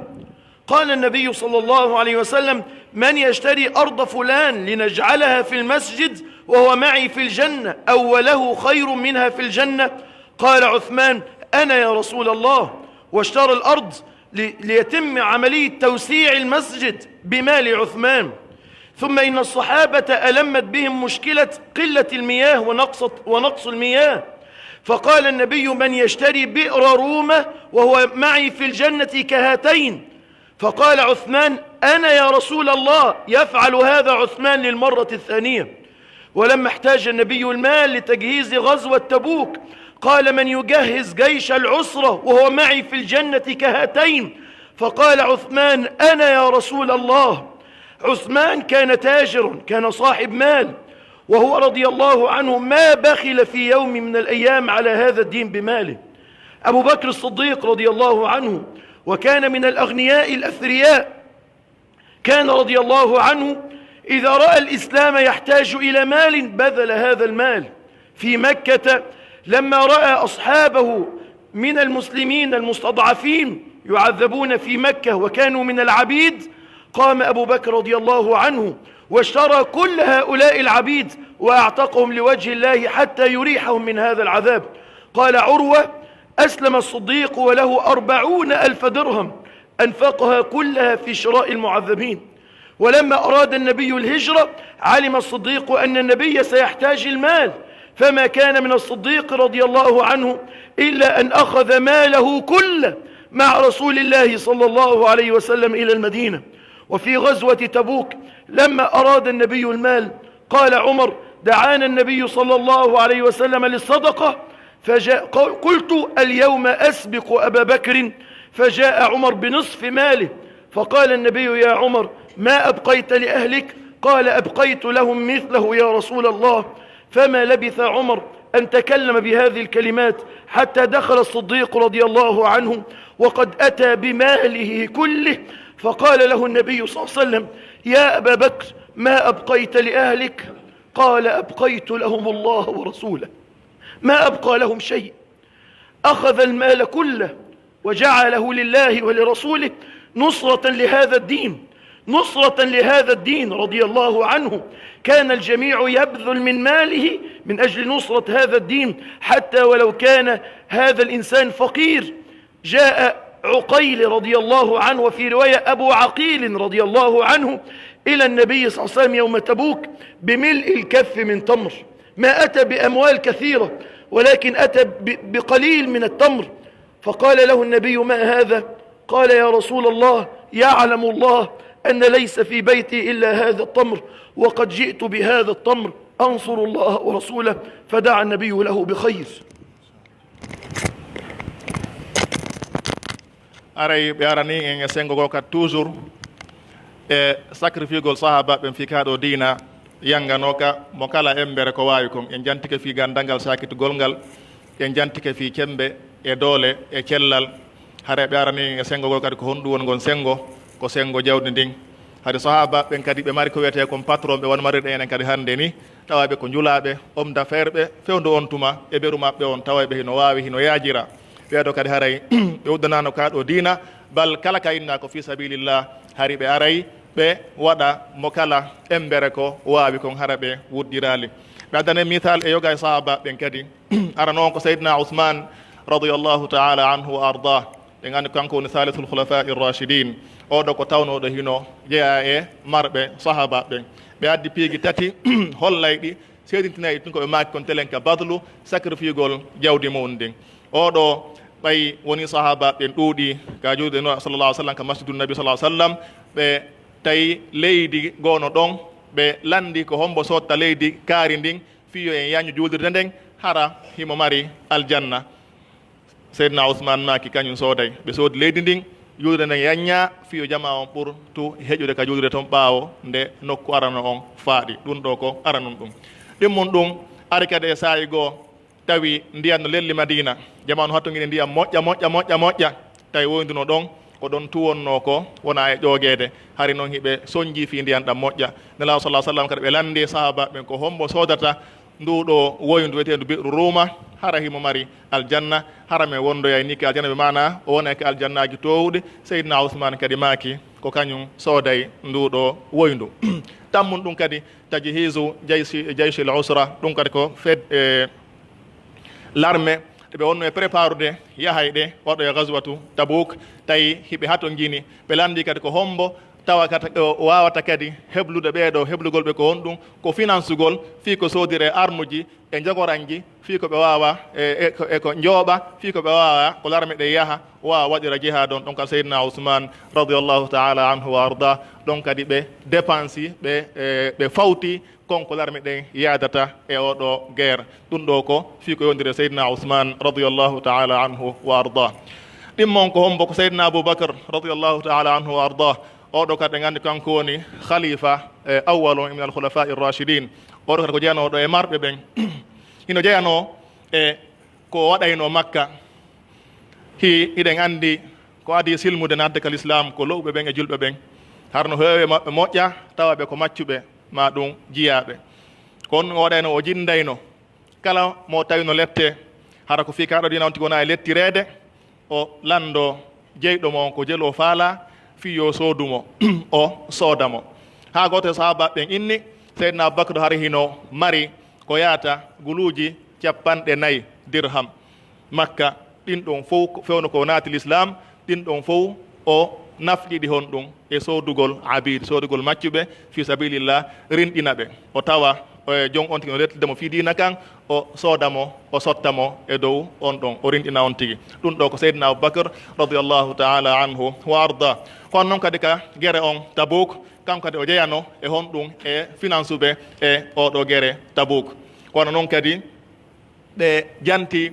قال النبي صلى الله عليه وسلم: "من يشتري أرض فلان لنجعلها في المسجد وهو معي في الجنة أو وله خير منها في الجنة؟" قال عثمان: "أنا يا رسول الله." واشترى الأرض ل-، ليتم عملية توسيع المسجد بمال عثمان. ثم إن الصحابة ألمت بهم مشكلة قلة المياه ونقص، ونقص المياه، فقال النبي: "من يشتري بئر رومة وهو معي في الجنة كهاتين؟" فقال عثمان: "أنا يا رسول الله." يفعل هذا عثمان للمرة الثانية. ولما احتاج النبي المال لتجهيز غزوة تبوك، قال: "من يجهز جيش العسرة وهو معي في الجنة كهاتين؟" فقال عثمان: "أنا يا رسول الله." عثمان كان تاجرا، كان صاحب مال، وهو رضي الله عنه ما بخل في يوم من الأيام على هذا الدين بماله. أبو بكر الصديق رضي الله عنه، وكان من الأغنياء الأثرياء، كان رضي الله عنه إذا رأى الإسلام يحتاج إلى مال بذل هذا المال. في مكة لما رأى أصحابه من المسلمين المستضعفين يعذبون في مكة وكانوا من العبيد، قام أبو بكر رضي الله عنه واشترى كل هؤلاء العبيد وأعتقهم لوجه الله حتى يريحهم من هذا العذاب. قال عروة: "أسلم الصديق وله أربعون ألف درهم، أنفقها كلها في شراء المعذبين." ولما أراد النبي الهجرة، علم الصديق أن النبي سيحتاج المال، فما كان من الصديق رضي الله عنه إلا أن أخذ ماله كله مع رسول الله صلى الله عليه وسلم إلى المدينة. وفي غزوة تبوك، لما أراد النبي المال، قال عمر: دعانا النبي صلى الله عليه وسلم للصدقة، فجاء، قلت: اليوم أسبق أبا بكر. فجاء عمر بنصف ماله، فقال النبي: يا عمر، ما أبقيت لأهلك؟ قال: أبقيت لهم مثله يا رسول الله. فما لبث عمر أن تكلم بهذه الكلمات حتى دخل الصديق رضي الله عنه وقد أتى بماله كله، فقال له النبي صلى الله عليه وسلم: يا أبا بكر، ما أبقيت لأهلك؟ قال: أبقيت لهم الله ورسوله، ما أبقى لهم شيء. أخذ المال كله وجعله لله ولرسوله نصرة لهذا الدين، نصرة لهذا الدين، رضي الله عنه. كان الجميع يبذل من ماله من أجل نصرة هذا الدين، حتى ولو كان هذا الإنسان فقير. جاء عقيل رضي الله عنه، وفي رواية أبو عقيل رضي الله عنه، إلى النبي صلى الله عليه وسلم يوم تبوك بملء الكف من تمر، ما أتى بأموال كثيرة، ولكن أتى ب-، بقليل من التمر. فقال له النبي: ما هذا؟ قال: يا رسول الله، يعلم الله أن ليس في بيتي إلا هذا التمر، وقد جئت بهذا التمر أنصر الله ورسوله. فدعا النبي له بخير. Aray ɓe arani en e senngo goo ka toujours e sacrifiegol sahaaba ɓen fii kaa ɗoo diina yanganooka mo kala embere ko waawi kon. En jantike fii ganndal ngal saakitugol ngal, en jantike fii cemmbe e doole e cellal. Haray ɓe arani en e senngo goo kadi ko honɗun woni ngon senngo? Ko senngo jawdi ndin. Hari sahaaba ɓen kadi ɓe mari ko wiyetee kon patron ɓe wano marirɗen enen kadi hannde ni, tawa ɓe ko njulaaɓe, homme d'affaires ɓe, fewndo on tuma e beru maɓɓe on, tawa ɓe hino waawi, hino yaajira. Ɓee ɗoo kadi haray ɓe uddanaano kaa ɗoo diina, bal kala ka innaa ko fii sabilillah, hari ɓe aray ɓe waɗa mo kala embere ko waawi kon, hara ɓe wuddiraali. Ɓe addane misal e yoga e sahaaba ɓen kadi. Arano on ko Seydina Usman radiyallahu ta'ala anhu wa arda. Ɗen anndi kanko woni Salisul Khulafa'i Rashidin. Oo ɗoo ko tawnooɗo hino jeyaa e marɓe sahaaba ɓen. Ɓe addi piiji tati hollayɗi, seedintinayɗi tun ko ɓe maaki kon telen ka badlu, sacrifiegol jawdi mu'un ndin. Oo ɗoo ɓay woni sahaaba ɓen ɗuuɗi ka juulde Nura sallallahu alaihi wasallam, ka Masjidun Nabi sallallahu alaihi wasallam, ɓe tawi leydi goono ɗon, ɓe lanndi ko hombo sotta leydi kaari ndin, fii yo en yañu juulirde nden, hara himo mari aljanna. Seydina Usman maaki kañun sooday. Ɓe soodi leydi ndin, juulirde nden yaññaa, fii yo jamaa on ɓurtu heƴude ka juulirde ton ɓaawo nde nokku arano on faaɗi. Ɗun ɗoo ko aranun ɗun. Ɗimmun ɗun ari kadi e saa'i goo, tawi ndiyan no lelli Madiina. Jamaa on hattongini ndiyan moƴƴa, moƴƴa, moƴƴa, moƴƴa. Tawi woyndu no ɗon, ko ɗon tuwonnoo ko wona e ƴoogeede. Hari non hiɓe sonjii fii ndiyan ɗan moƴƴa. Nelaaɗo sallallahu alaihi wasallam kadi ɓe lanndi sahaaba ɓen ko hombo soodata nduu ɗoo woyndu wi'eteendu Bi'ru Ruuma, hara himo mari aljanna, hara men wondoyay ni ka aljanna, bi maana o wonay ka aljannaaji toowuɗi. Seydina Usman kadi maaki ko kañun sooday nduu ɗoo woyndu. Tammun ɗun kadi tajhizu jayshi, jayshil usra, ɗun kadi ko fed-, e, l'armée ɗe ɓe wonno e préparude yahay ɗe waɗo e gazwatu Tabuk, tawi hiɓe hatonjini. Ɓe lanndi kadi ko hombo tawa kata, o waawata kadi heblude ɓee ɗoo, heblugol ɓe ko honɗun? Ko finansugol, fii ko soodire armuji e njogoranji, fii ko ɓe waawa e, e, ko, e ko njooɓa, fii ko ɓe waawa ko l'armée ɗe yaha, waawa waɗira jihaad on. Ɗon ka Seydina Usman radiyallahu ta'ala anhu wa arda, ɗon kadi ɓe dépensi, ɓe, e, ɓe fawti kon ko l'armée ɗen yaadata e oo ɗoo guerre. Ɗun ɗoo ko fii ko yondire Seydina Usman radiyallahu ta'ala anhu wa arda. Ɗimmo on ko hombo? Ko Seydina Abu Bakr radiyallahu ta'ala anhu wa arda. Oo ɗoo kadi en anndi kanko woni khalifa, e, awwal on min al khulafa'i rashidin. Oo ɗoo kadi ko jeyanooɗo e marɓe ɓen. Hino jeyanoo e ko waɗaynoo Makka. Hi, hiɗen anndi ko adii silmude naatde ka Lislaam ko lo'uɓe ɓen e julɓe ɓen. Hara no heewi e maɓɓe moƴƴa, tawa ɓe ko maccuɓe, maa ɗun jiyaaɓe. Ko on o waɗayno, o jinndayno kala mo tawi no lettee, hara ko fii kaa ɗoo diina on tigi wonaa e lettireede, o lanndoo jeyɗo mo on ko jelu o faalaa, fii yo soodu mo, o sooda mo. Haa gooto e sahaabaaɓe ɓen inni, Seydina Abubakr hari hino mari ko yaata guluuji cappanɗe nayi dirham Makka, ɗin ɗon fow ko, fewndo ko naati Lislaam, ɗin ɗon fow o Nafqi ɗi honɗun? E soodugol abid, soodugol maccuɓe fi sabilillah, rinɗina ɓe. O tawa, e, jon on tigi no rentinde mo fii diina kan, o sooda mo, o sotta mo e dow on ɗon, o rinɗina on tigi. Ɗun ɗoo ko Seydina Abubakar radiyallahu ta'ala anhu wa arda. Ko non kadi ka gere on Tabuk, kanko kadi o jeyano e honɗun? E finansuɓe e oo ɗoo gere Tabuk. Kono non kadi ɓe janti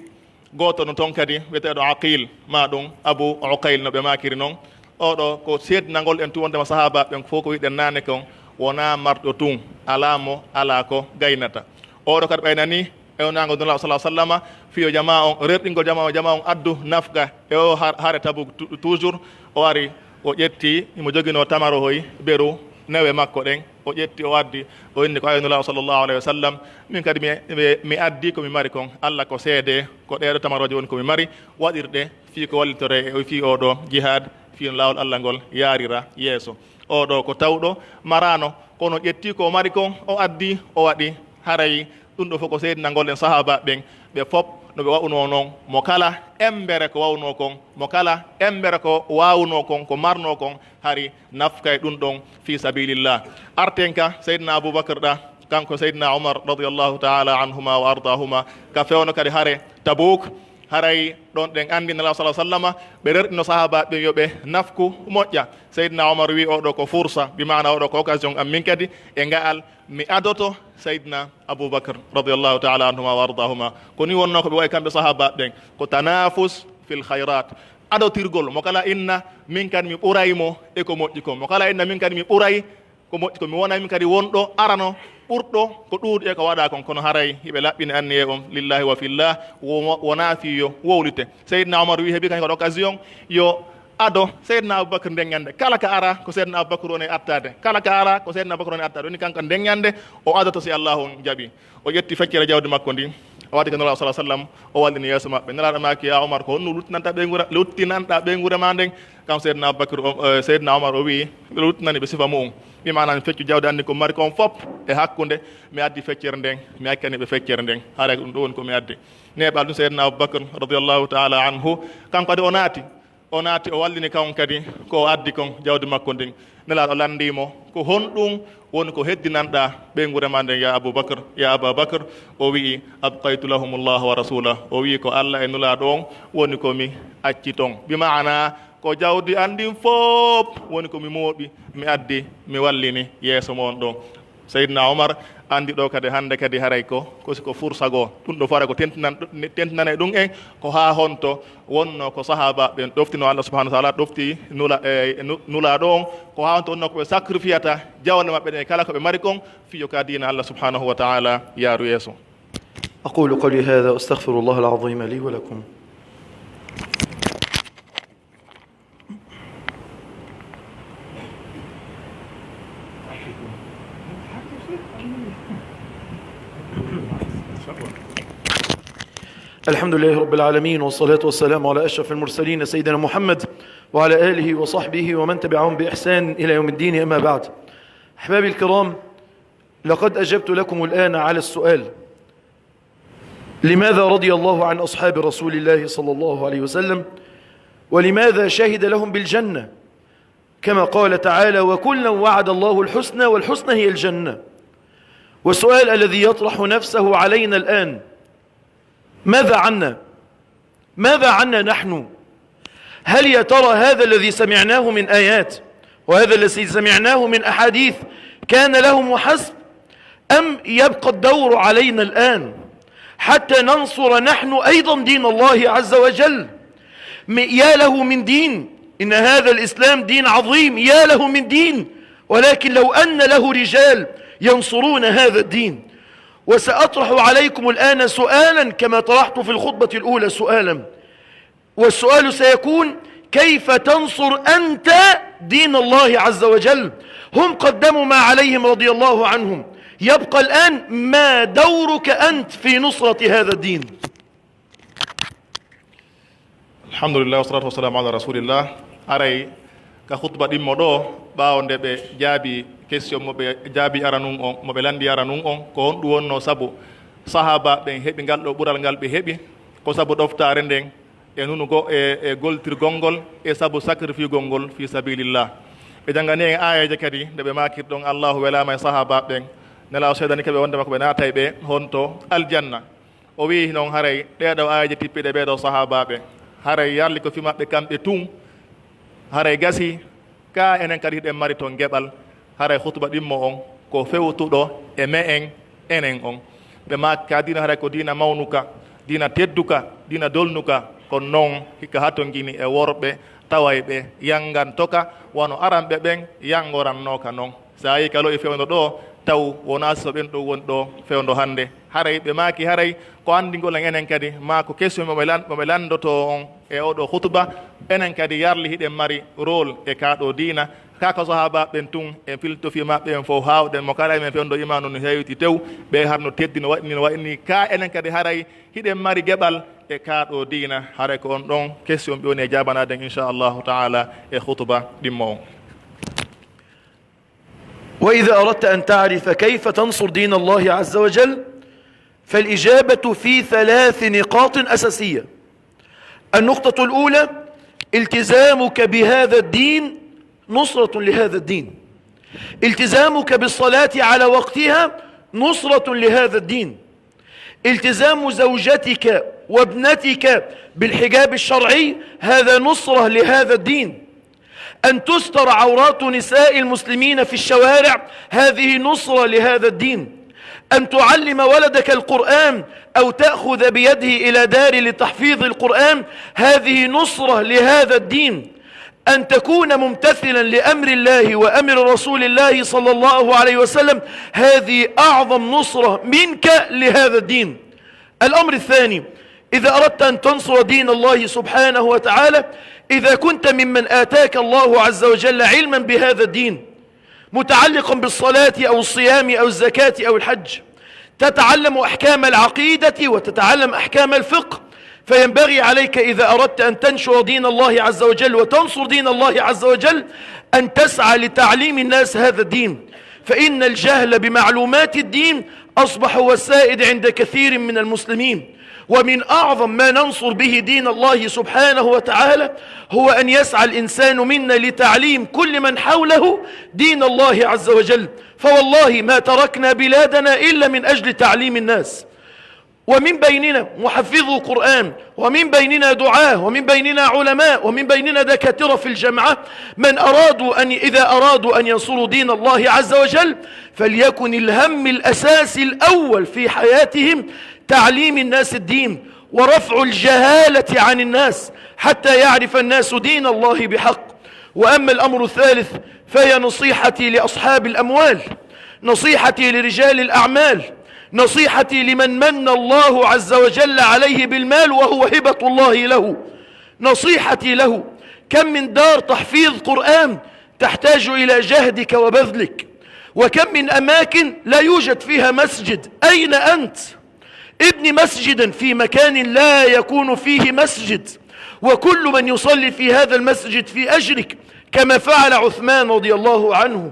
gooto no ton kadi, wi'eteeɗo Aqil, maa ɗun Abu Uqayl no ɓe maakiri non. Oo ɗoo ko seedinagol en tun wonndema sahaabaaɓe ɓen fow ko wi'uɗen naane kon, wonaa marɗo tun, alaa mo alaa ko gaynata. Oo ɗoo kadi ɓaynanii e wonango Nulaaɗo sallallaahu alayhi wa sallama, fii yo jamaa on, rerɗingol jamaa on, jamaa on addu nafqa e oo har-, hare Tabuk tu-, toujours, o ari, o ƴetti, himo joginoo tamarohoy beru newe makko ɗen, o ƴetti, o addi, o inni ko, "Ayo Nulaaɗo sallallaahu alayhi wa sallam, min kadi mi, mi, mi addi ko mi mari kon, Alla ko seede, ko ɗee ɗoo tamarooje woni ko mi mari, waɗir ɗe fii ko wallitoree e fii oo ɗoo jihaad, fii no laawol Alla ngol yaarira yeeso." Oo ɗoo ko tawɗo maraano, kono ƴetti ko o mari kon, o addi, o waɗi, haray ɗun ɗoo fow ko seedinagol en sahaabaaɓe ɓen, ɓe fow no ɓe wa'unoo non, mo kala emmbere ko wa'unoo kon, mo kala emmbere ko waawunoo kon, ko marnoo kon, hari nafqay ɗun ɗon fii sabilillah. Arten ka Seydina Abubakar ɗa, kanko Seydina Umar radiyallahu ta'ala anhuma wa ardahuma, ka fewndo kadi hare Tabuk, haray ɗon ɗen anndi Nulaaɗo sallallaahu alayhi wa sallama, ɓe rerɗino sahaabaaɓe ɓen yo ɓe nafqu moƴƴa. Seydina Umar wi'i, "Oo ɗoo ko fursa, bi maana oo ɗoo ko occasion an min kadi, e nga'al mi adoto Seydina Abubakar radiyallahu ta'ala anhuma wa ardahuma." Ko nii wonnoo ko ɓe wa'i kamɓe sahaabaaɓe ɓen, ko tanafus fil khayrat. Adotirgol, mo kala inna, "Min kan mi ɓuray mo e ko moƴƴi kon." Mo kala inna, "Min kan mi ɓuray ko moƴƴi kon. Mi wonay min kadi wonɗo arano ɓurɗo ko ɗuuɗi e ko waɗaa kon." Kono haray hiɓe laɓɓini anniyee on lillahi wa fillah, wo-, wonaa fii yo wowlite. Seydina Umar wi'i, heɓi kan ko occasion, yo ado Seydina Abubakar nden ɲande. Kala ka ara ko Seydina Abubakar woni e attaade. Kala ka ara ko Seydina Abubakar woni e attaade. Woni kanko nden ɲande o adoto si Allaahu on jaɓi. O ƴetti feccere jawdi makko ndin, o addi ka Nulaaɗo sallallaahu alayhi wa sallam, o wallini yeeso maɓɓe. Nelaaɗo maaki, "Yaa Umar, ko honno luttinanta ɓeynguure, luttinanta ɓeynguure maa nden?" Kam Seydina Abubakar, o, eh, Seydina Umar o wi'i, "Mi luttinani ɓe sifa mu'un. Bi maana mi feccu jawdi an ndin ko mi mari kon fow e hakkunde, mi addi feccere nden, mi accani ɓe feccere nden. Haray ko ɗun ɗoo woni ko mi addi." Neeɓal ɗun Seydina Abubakar radiyallahu ta'ala anhu, kanko kadi o naati. O naati, o wallini kan on kadi ko o addi kon, jawdi makko ndin. Nelaaɗo lanndii mo, "Ko honɗun woni ko heddinanɗaa ɓeynguure maa nden, yaa Abuu Bakr, yaa Abaa Bakr?" O wi'i, "Abqaytu lahumullaha wa rasuulah." O wi'i, "Ko Alla e Nulaaɗo on woni ko mi acci ton." Bi maana, ko jawdi an ndin fow woni ko mi mooɓi, mi addi, mi wallini yeeso mon ɗon. Seydina Omar anndi ɗoo kadi, hannde kadi haray ko, ko si ko fursa goo. Ɗun ɗoo fow haray ko tentinani, tentinanay ɗun en, ko haa honto wonnoo ko sahaaba ɓen ɗoftino Allah subhanahu wa ta'ala, ɗofti nula-, e, nu-, Nulaaɗo on, ko haa honto wonnoo ko ɓe sacrifiata jawle maɓɓe ɗen e kala ko ɓe mari kon, fii yo ka diina Allah subhanahu wa ta'ala yaaru yeeso. أقول قولي هذا وأستغفر الله العظيم لي ولكم. الحمد لله رب العالمين، والصلاة والسلام على أشرف المرسلين سيدنا محمد وعلى آله وصحبه ومن تبعهم بإحسان إلى يوم الدين، أما بعد. أحبابي الكرام، لقد أجبت لكم الآن على السؤال: لماذا رضي الله عن أصحاب رسول الله صلى الله عليه وسلم؟ ولماذا شهد لهم بالجنة؟ كما قال تعالى: "وكلا وعد الله الحسنى"، والحسنى هي الجنة. والسؤال الذي يطرح نفسه علينا الآن: ماذا عنا؟ ماذا عنا نحن؟ هل يا ترى هذا الذي سمعناه من آيات وهذا الذي سمعناه من أحاديث كان لهم وحسب؟ أم يبقى الدور علينا الآن حتى ننصر نحن أيضا دين الله عز وجل؟ م-، يا له من دين، إن هذا الإسلام دين عظيم، يا له من دين، ولكن لو أن له رجال ينصرون هذا الدين. وسأطرح عليكم الآن سؤالا كما طرحت في الخطبة الأولى سؤالا، والسؤال سيكون: كيف تنصر أنت دين الله عز وجل؟ هم قدموا ما عليهم رضي الله عنهم، يبقى الآن ما دورك أنت في نصرة هذا الدين؟ Alhamdulillah, wassalatu wassalamu ala rasulillah. Aray ka khutba ɗimmo ɗoo, ɓaawo nde ɓe jaabi question mo ɓe jaabi aranun on, mo ɓe lanndi aranun on, ko honɗun wonnoo sabu sahaaba ɓen heɓi ngal ɗoo ɓural ngal ɓe heɓi? Ko sabu ɗoftaare nden e nunugo e, e goltirgol ngol, e sabu sacrifice gol ngol fi sabilillah. Ɓe jangani en aayeeje kadi, nde ɓe maakiri ɗon, Allahu welaama e sahaabaaɓe ɓen, Nelaaɗo seedanike ɓe wondema ko ɓe naatay ɓe honto? Aljanna. O wi'i non, haray ɗee ɗoo aayeeje tippiɗe ɓee ɗoo sahaabaaɓe, haray yarli ko fi maɓɓe kamɓe tun, haray gasi, ka enen kadi hiɗen mari ton geɓal, haray hutuba ɗimmo on ko fewtuɗo e me'en, enen on. Ɓe maaki ka diina haray ko diina mawnuka, diina tedduka, diina dolnuka, kono non hikka hatongini e worɓe tawayɓe yangantoka, wano aranɓe ɓen yangorannooka non. Si a yii ka lo'i fewndo ɗoo, taw wonaa si so ɓen ɗon woni ɗoo fewndo hannde. Haray ɓe maaki, haray ko anndingol en enen kadi, maa ko question mo ɓe lan-, mo ɓe lanndotoo on e oo ɗoo hutuba, enen kadi yarli hiɗen mari rôle e kaa ɗoo diina, kaa ko sahaabaaɓe ɓen tun, en filtofi maɓɓe en fow haawɗen mo kala e men fewndo imaanu no heewiti tew, ɓe har no teddi no waɗi ni, no waɗi ni, kaa enen kadi haray hiɗen mari geɓal e kaa ɗoo diina, haray ko on ɗon question ɓe woni e jaabanaade en, inchallahu taala, e hutuba ɗimmo on. وإذا أردت أن تعرف كيف تنصر دين الله عز وجل، فالإجابة في ثلاث نقاط أساسية. النقطة الأولى: التزامك بهذا الدين نصرة لهذا الدين. التزامك بالصلاة على وقتها نصرة لهذا الدين. التزام زوجتك وابنتك بالحجاب الشرعي، هذا نصرة لهذا الدين. أن تستر عورات نساء المسلمين في الشوارع، هذه نصرة لهذا الدين. أن تعلم ولدك القرآن أو تأخذ بيده إلى دار لتحفيظ القرآن، هذه نصرة لهذا الدين. أن تكون ممتثلا لأمر الله وأمر رسول الله صلى الله عليه وسلم، هذه أعظم نصرة منك لهذا الدين. الأمر الثاني: إذا أردت أن تنصر دين الله سبحانه وتعالى، إذا كنت ممن آتاك الله عز وجل علما بهذا الدين متعلقا بالصلاة أو الصيام أو الزكاة أو الحج، تتعلم أحكام العقيدة وتتعلم أحكام الفقه، فينبغي عليك إذا أردت أن تنشر دين الله عز وجل وتنصر دين الله عز وجل أن تسعى لتعليم الناس هذا الدين، فإن الجهل بمعلومات الدين أصبح هو السائد عند كثير من المسلمين. ومن أعظم ما ننصر به دين الله سبحانه وتعالى هو أن يسعى الإنسان منا لتعليم كل من حوله دين الله عز وجل. فوالله ما تركنا بلادنا إلا من أجل تعليم الناس. ومن بيننا محفظو قرآن، ومن بيننا دعاة، ومن بيننا علماء، ومن بيننا دكاترة في الجامعة، من أرادوا أن، إذا أرادوا أن ينصروا دين الله عز وجل، فليكن الهم الأساسي الأول في حياتهم تعليم الناس الدين ورفع الجهالة عن الناس حتى يعرف الناس دين الله بحق. وأما الأمر الثالث فهي نصيحتي لأصحاب الأموال، نصيحتي لرجال الأعمال، نصيحتي لمن من الله عز وجل عليه بالمال وهو هبة الله له، نصيحتي له: كم من دار تحفيظ قرآن تحتاج إلى جهدك وبذلك، وكم من أماكن لا يوجد فيها مسجد، أين أنت؟ ابن مسجدا في مكان لا يكون فيه مسجد، وكل من يصلي في هذا المسجد في أجرك، كما فعل عثمان رضي الله عنه.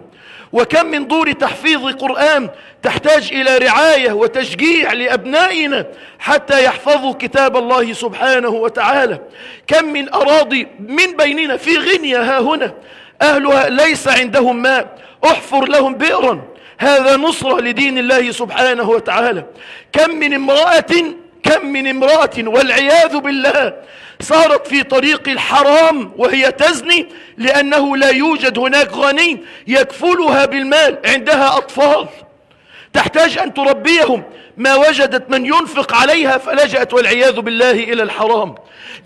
وكم من دور تحفيظ قرآن تحتاج إلى رعاية وتشجيع لأبنائنا حتى يحفظوا كتاب الله سبحانه وتعالى. كم من أراضي من بيننا في غنية ها هنا أهلها ليس عندهم ماء، احفر لهم بئرا، هذا نصرة لدين الله سبحانه وتعالى. كم من امرأة، كم من امرأة والعياذ بالله صارت في طريق الحرام وهي تزني لأنه لا يوجد هناك غني يكفلها بالمال، عندها أطفال تحتاج أن تربيهم، ما وجدت من ينفق عليها فلجأت والعياذ بالله إلى الحرام.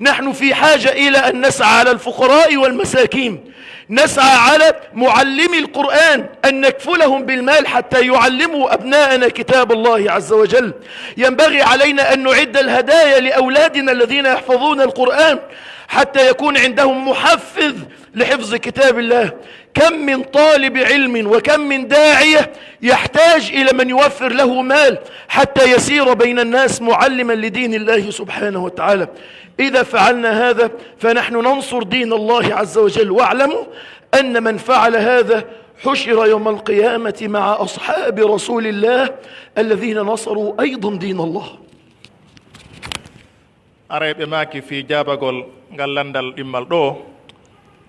نحن في حاجة إلى أن نسعى على الفقراء والمساكين، نسعى على معلمي القرآن أن نكفلهم بالمال حتى يعلموا أبناءنا كتاب الله عز وجل. ينبغي علينا أن نعد الهدايا لأولادنا الذين يحفظون القرآن حتى يكون عندهم محفظ لحفظ كتاب الله. كم من طالب علم وكم من داعية يحتاج إلى من يوفر له مال حتى يسير بين الناس معلما لدين الله سبحانه وتعالى. إذا فعلنا هذا فنحن ننصر دين الله عز وجل. واعلموا أن من فعل هذا حشر يوم القيامة مع أصحاب رسول الله الذين نصروا أيضا دين الله. Aray ɓe maaki fii jaabagol ngal lanndal ɗimmal ɗoo,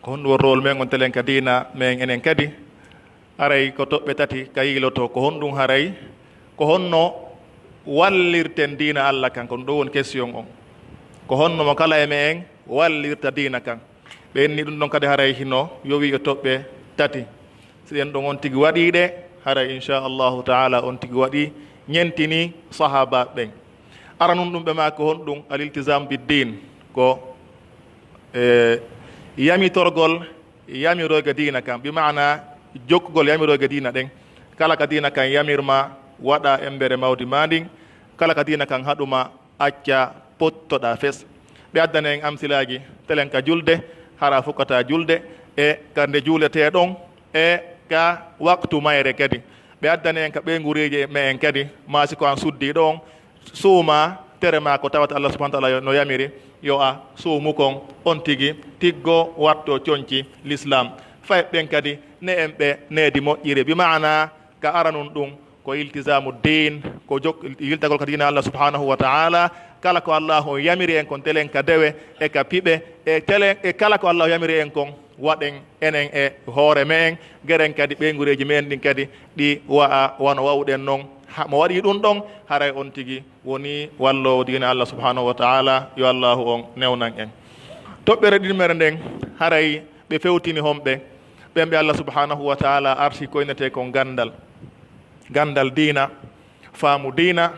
ko honɗun woni rowol men on telen ka diina men enen kadi? Aray ko toɓɓe tati ka yiilotoo, ko honɗun haray, ko honno wallirten diina Alla kan? Ko ɗun ɗoo woni question on. Ko honno mo kala e me'en wallirta diina kan? Ɓe inni ɗun ɗon kadi haray hino yowii e toɓɓe tati. Si ɗen ɗon on tigi waɗii ɗe, haray insha Allahu taala on tigi waɗii ñentinii sahaabaaɓe ɓen. Aranun ɗun ɓe maaki ko honɗun? Al iltizam bid din, ko, e, yamitorgol yamirooje diina kan, bi maana jokkugol yamirooje diina ɗen. Kala ka diina kan yamir ma, waɗa embere mawdi maa ndin. Kala ka diina kan haɗu ma, acca, pottoɗaa fes. Ɓe addani en amsilaaji telen ka julde, hara fukkataa julde, e ka nde juuletee ɗon, e ka waqtu mayre kadi. Ɓe addani en ka ɓeynguureeji me'en kadi, maa si ko an suddii ɗon, suumaa, tere maa ko tawata Allah subhanahu wa taala no yamiri, yo a suumu kon, on tigi tiggo watto conci Lislaam. Fay ɓen kadi, ne en ɓe needi moƴƴiri, bi maana ka aranun ɗun, ko iltizamu diin, ko jok-, yiltagol ka diina Allah subhanahu wa ta'ala. Kala ko Allahu on yamiri en kon, telen ka dewe, e ka piɓe, e telen, e kala ko Allahu yamiri en kon, waɗen enen e hoore me'en, geren kadi ɓeynguureeji me'en ɗin kadi, ɗi wa'a wano wa'uɗen non. Ha, mo waɗi ɗun ɗon, haray on tigi woni walloowo diina Allah subhanahu wa ta'ala. Yo Allahu on newnan en. Toɓɓere ɗiɗmere nden, haray ɓe fewtini homɓe, ɓen ɓe Allah subhanahu wa ta'ala arsi ko innetee kon ganndal. Ganndal diina, faamu diina,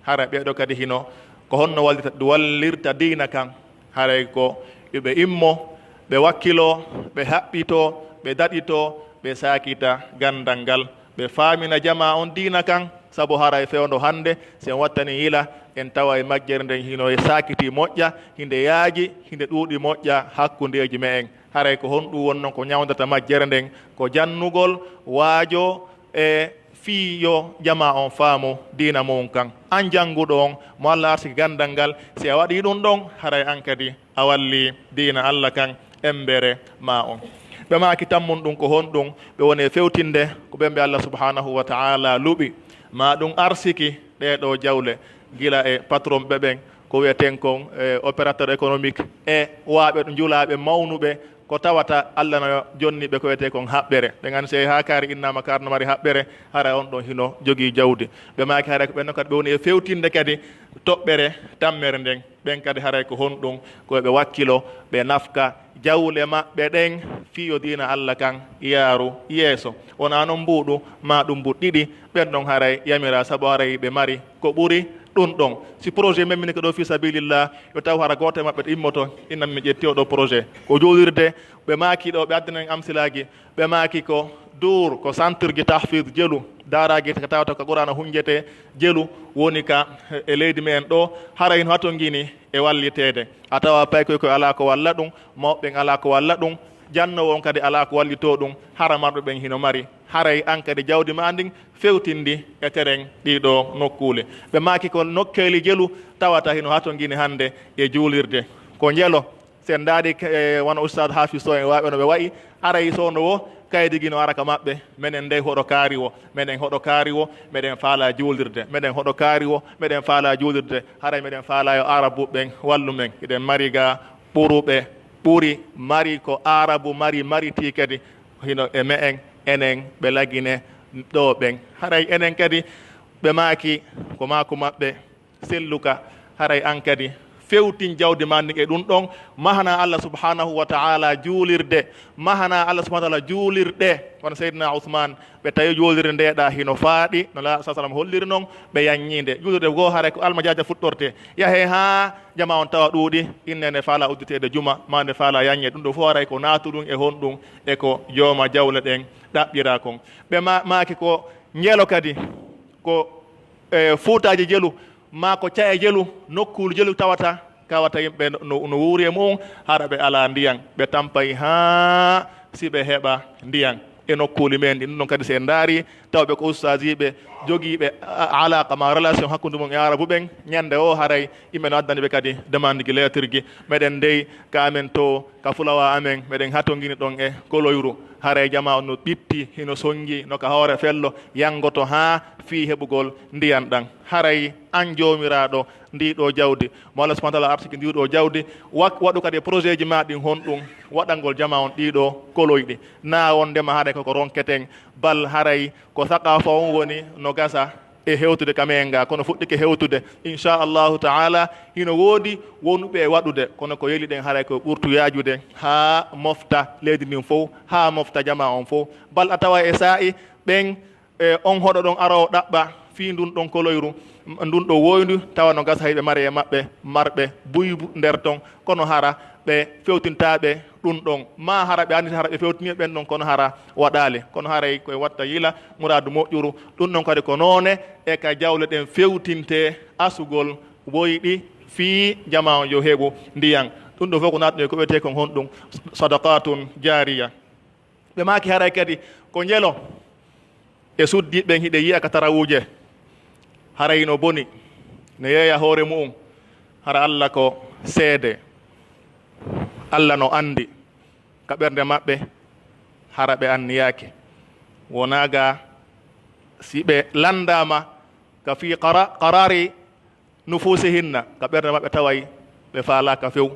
haray ɓee ɗoo kadi hino, ko honno wallita-, wallirta diina kan? Haray ko yo ɓe immo, ɓe wakkiloo, ɓe haɓɓitoo, ɓe daɗitoo, ɓe saakita ganndal ngal, ɓe faamina jamaa on diina kan, sabu haray fewndo hannde, si en wattanii yila, en tawa e majjere nden hino e saakitii moƴƴa, hinde yaaji, hinde ɗuuɗi moƴƴa hakkundeeji me'en. Haray ko honɗun woni non ko ñawndata majjere nden? Ko jannugol, waajoo, e fii yo jamaa on faamu diina mu'un kan. An jannguɗo on, mo Allah arsiki ganndal ngal, si a waɗii ɗun ɗon, haray an kadi a wallii diina Allah kan embere maa on. Ɓe maaki tammun ɗun ko honɗun? Ɓe woni e fewtinde ko ɓen ɓe Allah subhanahu wa ta'ala luɓi, maa ɗun arsiki ɗee ɗoo jawle, gila e patron ɓe ɓen, ko wi'eten kon, e opérateur économique, e waaɓe ɗo njulaaɓe mawnuɓe, ko tawata Allah no jonni ɓe ko wi'etee kon haɓɓere. Ɓen anndi si haa kaari innaama kaari no mari haɓɓere, hara on ɗon hino jogii jawdi. Ɓe maaki haray ko ɓen non kadi ɓe woni e fewtinde kadi toɓɓere tammere nden. Ɓen kadi haray ko honɗun? Ko ɓe wakkilo, ɓe nafka jawle maɓɓe ɗen fii yo diina Allah kan yaaru yeeso. Wonaa non mbuuɗu, maa ɗun mbuuɗi ɗiɗi, ɓen ɗon haray yamiraa, sabu haray ɓe mari ko ɓuri ɗun ɗon. Si projet men mini ko ɗoo fii sabilillah, yo taw hara gooto e maɓɓe immoto, inna mi ƴetti oo ɗoo projet. Ko juulirde, ɓe maaki ɗoo, ɓe addani en amsilaaji, ɓe maaki ko duur, ko centre ji tahfiz jelu, daaraaji ka tawata ko Qur'aana hunjetee jelu, woni ka e leydi men ɗoo, haray no hatongini e walliteede. A tawa paykoy koy alaa ko walla ɗun, mawɓe ɓen alaa ko walla ɗun, jannoowo on kadi alaa ko wallitoo ɗun, hara marɓe ɓen hino mari. Haray an kadi jawdi maa ndin fewtindi e teren ɗii ɗoo nokkuule. Ɓe maaki ko nokkeeli jelu tawata hino hatongini hannde e juulirde. Ko njelo, si en ndaarii, e, wano Ustaad Haafis Sow en waaɓe no ɓe wa'i, aray sowno wo kaydi gi no ara ka maɓɓe, menen dey hoɗo kaari wo, meɗen hoɗo kaari wo, meɗen faalaa juulirde, meɗen hoɗo kaari wo, meɗen faalaa juulirde, haray meɗen faalaa yo Aarabu ɓen wallu men. Hiɗen mari ga ɓuruɓe, ɓuri mari ko Aarabu mari, mari tii kadi hino e me'en, enen ɓe Lagine ɗoo ɓen. Haray enen kadi ɓe maaki ko maaku maɓɓe selluka, haray an kadi fewtin jawdi maa ndin e ɗun ɗon, mahanaa Allah subhanahu wa ta'ala juulirde, mahanaa Allah subhanahu wa ta'ala juulirɗe, wano Seydina Usmaan, ɓe tawi juulirde nde ɗa hino faaɗi, no Laaɗo sallallaahu alayhi wa sallam holliri non, ɓe yanñii nde. Juulirde goo haray ko almajaaja fuɗɗortee, yahee haa jamaa on tawa ɗuuɗi, inne ne faalaa udditeede juma, maa nde faalaa yanñee, ɗun ɗoo fow haray ko naatuɗun e honɗun, e ko jooma jawle ɗen ɗaɓɓiraa kon. Ɓe ma-, maaki ko njelo kadi, ko, e, fuutaaji jelu, maa ko ca'e jelu, nokkuuli jelu tawata, kawata yimɓe no, no, no wuuri e mu'un, hara ɓe alaa ndiyan, ɓe tampay haa si ɓe heɓa ndiyan e nokkuuli men ɗin. Ɗun ɗon kadi, si en ndaarii, tawa ɓe ko ustaasiiɓe jogiiɓe a-, alaaka maa relation hakkunde mum e Aarabu ɓen, ñannde woo haray yimɓe no addani ɓe kadi demande gi, lettre gi, meɗen dey ka amen to, ka fulawa amen, meɗen hatongini ɗon e koloyru. Haray jamaa on no ɓitti, hino songi, no ka hoore fello, yangoto haa fii heɓugol ndiyan ɗan. Haray an Joomiraaɗo, ndii ɗoo jawdi, mo Allah subhanahu wa taala arsiki ndii ɗoo jawdi, wa-, waɗu kadi e projet ji maa ɗin honɗun, waɗangol jamaa on ɗii ɗoo koloyɗi. Naa wonndema haray koko ronketen, bal haray ko saqaafa on woni no gasa e hewtude ka men ga, kono fuɗɗike hewtude. Insha Allahu taala, hino woodi wonuɓe e waɗude, kono ko yeli ɗen haray ko ɓurtu yaajude haa mofta leydi ndin fow, haa mofta jamaa on fow. Bal a tawa e saa'i ɓen e on hoɗo ɗon aroowo ɗaɓɓa fii ndun ɗon koloyru, m-, ndun ɗon woyndu, tawa no gasa hiɓe mari e maɓɓe marɓe buybu nder ton, kono hara ɓe fewtintaaɓe ɗun ɗon. Maa hara ɓe anndi hara ɓe fewtini ɓen ɗon, kono hara waɗaali. Kono haray koye watta yila muraadu moƴƴuru, ɗun ɗon kadi ko noone e ka jawle ɗen fewtintee asugol woyɗi fii jamaa on yo heɓu ndiyan. Ɗun ɗon fow ko naatnoo e ko wi'etee kon honɗun? Sadaqatun jaariya. Ɓe maaki haray kadi ko njelo e suddiiɓe ɓen hiɗe yi'a ka tarawuuje. Haray no boni, no yeeya hoore mu'un. Hara Alla ko seede. Alla no anndi ka ɓernde maɓɓe, hara ɓe anniyaaki. Wonaa ga si ɓe lanndaama ka fii qara-, qaraari nufuusihinna, ka ɓernde maɓɓe taway ɓe faalaaka few.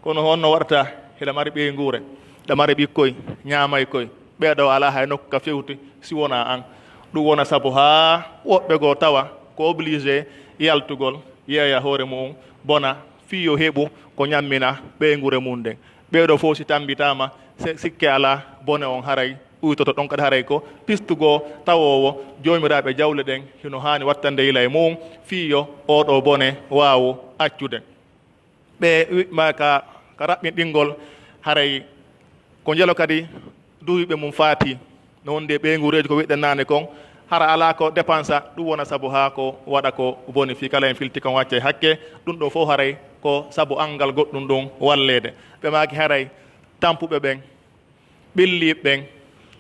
Kono honno waɗata hiɗa mari ɓeynguure, hiɗa mari ɓikkoy, ñaamay koy, ɓeeɗo alaa hay nokku ka fewti si wonaa an? Ɗun wona sabu haa woɓɓe goo tawa ko obligé yaltugol, yeeya hoore mu'un, bona, fii yo heɓu ko ñammina ɓeynguure mun nden. Ɓee ɗoo fow si tammbitaama, se-, sikke alaa, bone on haray uytoto ɗon kadi, haray ko pistugoo tawoowo joomiraaɓe jawle ɗen hino haani wattande yila e mu'un, fii yo oo ɗoo bone waawu accude. Ɓe wi-, ma ka, ka raɓɓinɗingol, haray ko njelo kadi duuɓi ɓe mun faati. No wondi e ɓeynguureeji ko wi'ɗen naane kon, hara alaa ko dépensa, ɗun wona sabu haa ko waɗa ko boni fii kala en filti kon wacca e hakke, ɗun ɗoo fow haray ko sabu anngal goɗɗun ɗun walleede. Ɓe maaki haray tampuɓe ɓen, ɓilliiɓe ɓen,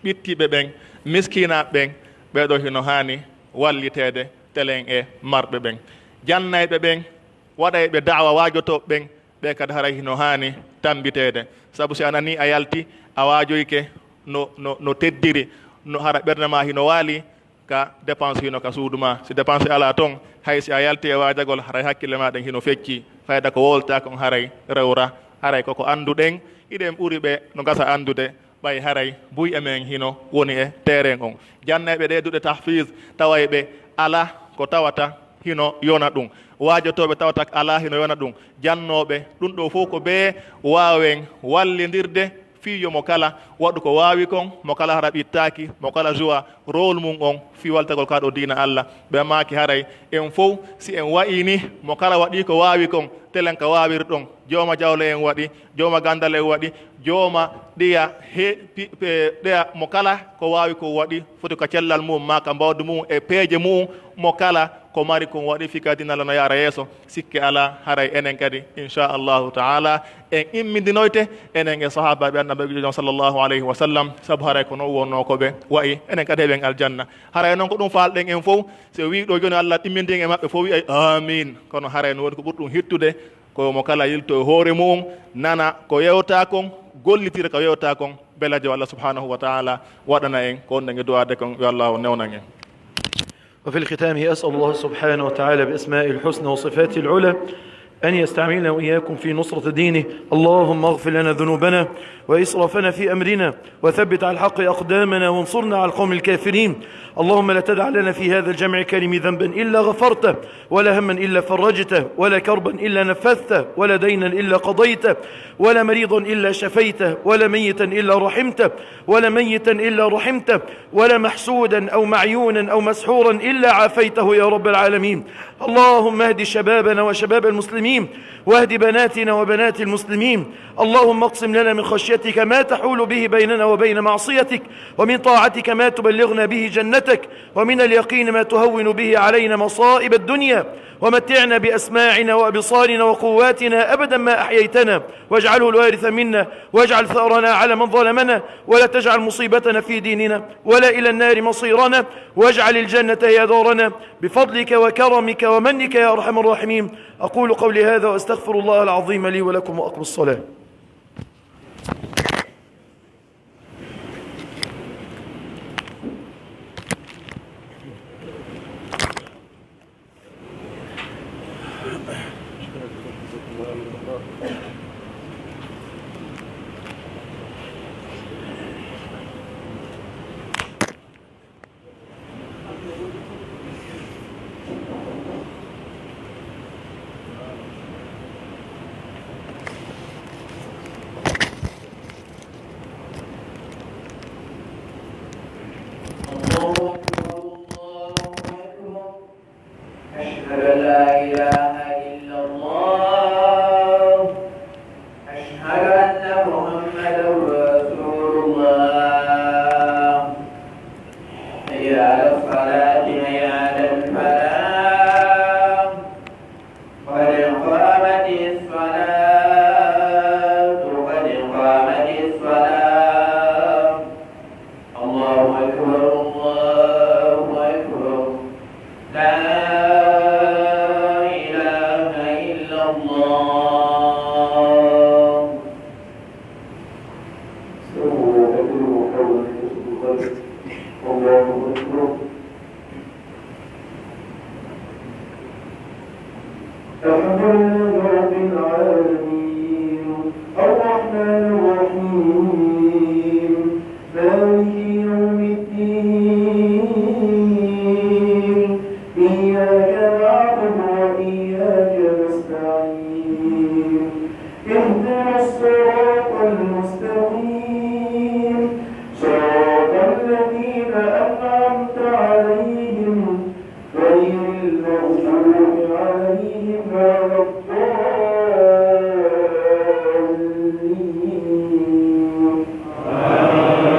ɓittiiɓe ɓen, miskinaaɓe ɓen, ɓee ɗoo hino haani walliteede telen e marɓe ɓen. Jannayɓe ɓen, waɗayɓe da'wa waajotooɓe ɓen, ɓee kadi haray hino haani tammbiteede. Sabu si a nanii a yalti, a waajoyke no, no, no teddiri, no hara ɓernde maa hino waali ka dépense hino ka suudu maa. Si dépense alaa ton, hay si a yalti e waajagol, haray hakkille maa ɗen hino feccii. Fayda ko wowltaa kon haray rewra. Haray koko annduɗen, hiɗen ɓuri ɓe no gasa anndude. Ɓay haray buy e men hino woni e terrain on. Jannayɓe ɗee duɗe tahfiz, taway ɓe alaa ko tawata hino yona ɗun. Waajotooɓe tawata alaa hino yona ɗun. Jannooɓe, ɗun ɗoo fow ko bee waawen wallindirde fii yo mo kala waɗu ko waawi kon, mo kala hara ɓittaaki, mo kala joua rôle mun on fii waltagol kaa ɗoo diina Alla. Ɓe maaki haray en fow, si en wa'ii nii, mo kala waɗii ko waawi kon, telen ka waawirɗon. Jooma jawle en waɗi, jooma ganndal en waɗi, jooma ɗiya he-, pi-, pe-, ɗeya mo kala ko waawi ko waɗi, foti ka cellal mu'un maa ka mbawdi mu'un e peeje mu'un, mo kala ko mari kon waɗi fii ka diina Alla no yaara yeeso. Sikke alaa, haray enen kadi, insha Allahu ta'ala, en immindinoyte, enen e sahaabaaɓe Annabi jam sallallahu alayhi wa sallam, sabu haray ko non wonnoo ko ɓe wa'i, enen kadi heɓen aljanna. Haray non ko ɗun faalɗen en fow, si o wi'i ɗoo jooni Alla immindin e maɓɓe fow wi'ay, "Aamiin." Kono haray no woni ko ɓuri ɗun hittude, ko mo kala yilto e hoore mu'un, nana ko yewtaa kon, gollitira ko yewtaa kon, belajo Alla subhanahu wa ta'ala waɗana en ko wonɗen e du'aade kon, yo Alla on newnan en. وفي الختام أسأل الله سبحانه وتعالى بأسمائه الحسنى وصفاته العلى أن يستعملنا وإياكم في نصرة دينه. اللهم اغفر لنا ذنوبنا وإسرافنا في أمرنا وثبت على الحق أقدامنا وانصرنا على القوم الكافرين. اللهم لا تدع لنا في هذا الجمع الكريم ذنبا إلا غفرته ولا هما إلا فرجته ولا كربا إلا نفذته ولا دينا إلا قضيته ولا مريضا إلا شفيته ولا ميتا إلا رحمته ولا ميتا إلا رحمته ولا محسودا أو معيونا أو مسحورا إلا عافيته يا رب العالمين. اللهم اهد شبابنا وشباب المسلمين، واهد بناتنا وبنات المسلمين. اللهم اقسم لنا من خشيتك ما تحول به بيننا وبين معصيتك، ومن طاعتك ما تبلغنا به جنتك، ومن اليقين ما تهون به علينا مصائب الدنيا، ومتعنا بأسماعنا وأبصارنا وقواتنا أبدا ما أحييتنا، واجعله الوارث منا، واجعل ثأرنا على من ظلمنا، ولا تجعل مصيبتنا في ديننا، ولا إلى النار مصيرنا، واجعل الجنة هي دارنا، بفضلك وكرمك ومنك يا أرحم الراحمين. أقول قولي هذا وأستغفر الله العظيم لي ولكم وأقم الصلاة. أشهد أن لا إله إلا الله. أشهد أن محمدا رسول الله. حي على الصلاة، حي على الفلاح. قد قامت الصلاة، قد قامت الصلاة. الله أكبر، الله أكبر. لا إله إلا الله. الله أكبر. الحمد لله رب العالمين. الرحمن الرحيم. مالك يوم الدين. إياك نعبد وإياك نستعين. اهدنا الصراط المستقيم. صراط الذين أنعمت عليهم غير المغضوب عليهم ولا الضالين. آمين.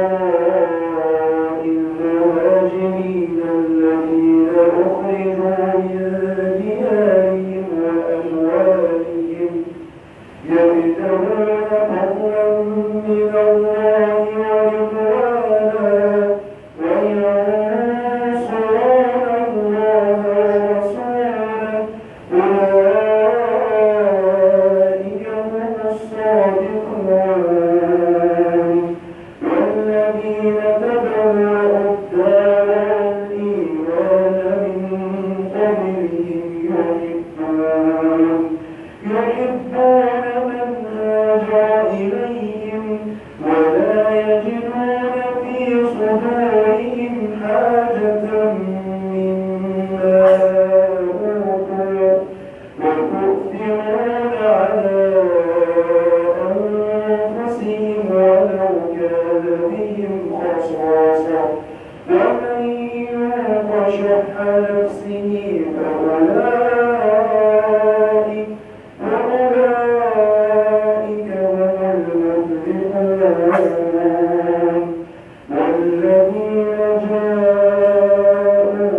للفقراء المهاجرين الذين أخرجوا من ديارهم وأموالهم يبتغون فضلا من الله ورضوانا وينصرون الله ورسوله أولئك هم الصادقون. والذين تبوأوا الدار والإيمان من قبلهم يحبون، يحبون من هاجر إليهم ولا يجدون في صدورهم حاجة مما أوتوا وتؤثرون على أنفسهم ولو كان بهم خصاصة ومن يوق شح نفسه فأولئك، فأولئك هم المفلحون. والذين جاءوا من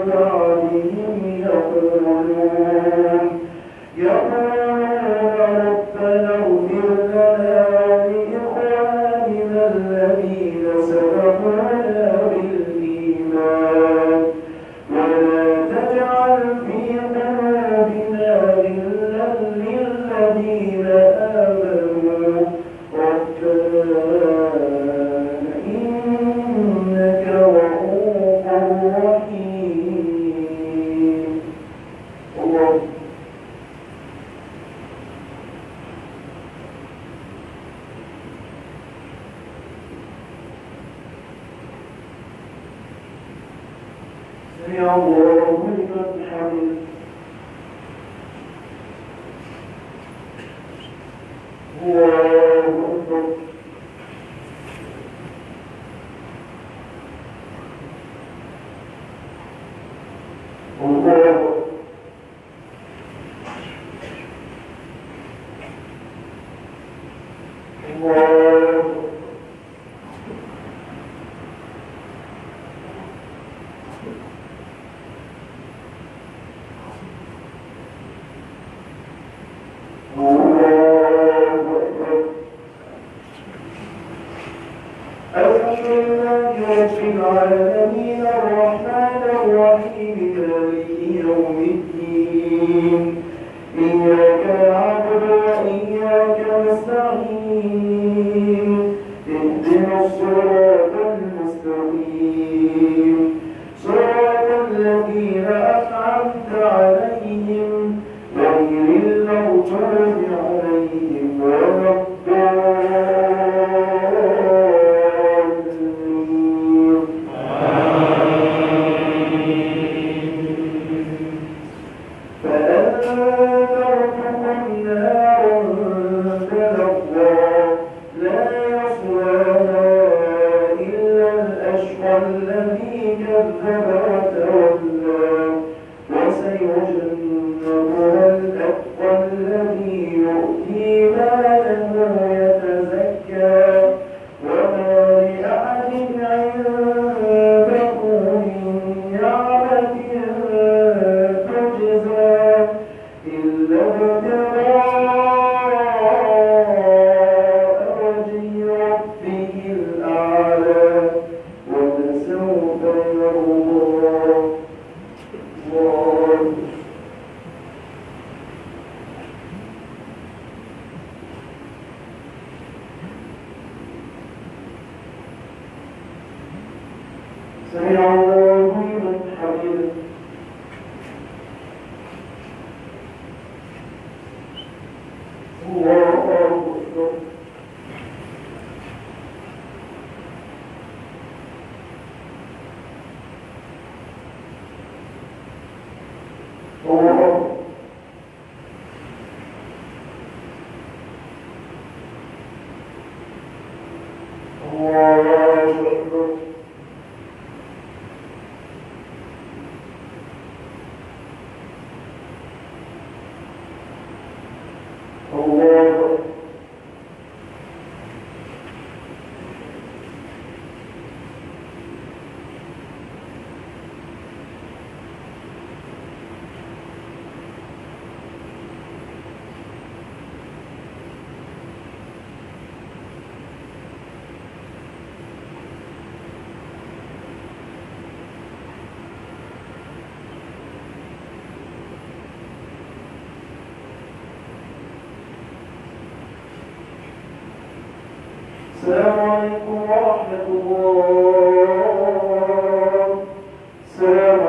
بعدهم يقولون، يقولون ربنا اغفر لنا ولإخواننا الذين سبقونا بالإيمان ولا تجعل في قلوبنا غلا للذين آمنوا ربنا إنك رءوف رحيم. الله. سمع الله لمن حمده. الله أكبر. الله أكبر. الله أكبر. الله أكبر. الحمد لله رب العالمين، الرحمن الرحيم، مالك يوم الدين. إياك نعبد وإياك نستعين. اهدنا الصراط المستقيم. صراط الذين أنعمت عليهم غير المغضوب عليهم ولا الضالين. فأنذرتكم نارا تلظى لا يصلاها إلا الأشقى الذي كذب وتولى. وسيجنبها الأتقى الذي يؤتي ماله يتزكى. وما لأحد عنده من نعمة تجزى إلا ابتغاء وجه ربه الأعلى ولسوف يرضى. الله أكبر. سمع الله لمن حمده. الله أكبر. الله أكبر. الله أكبر. الله أكبر. السلام عليكم ورحمة الله. السلام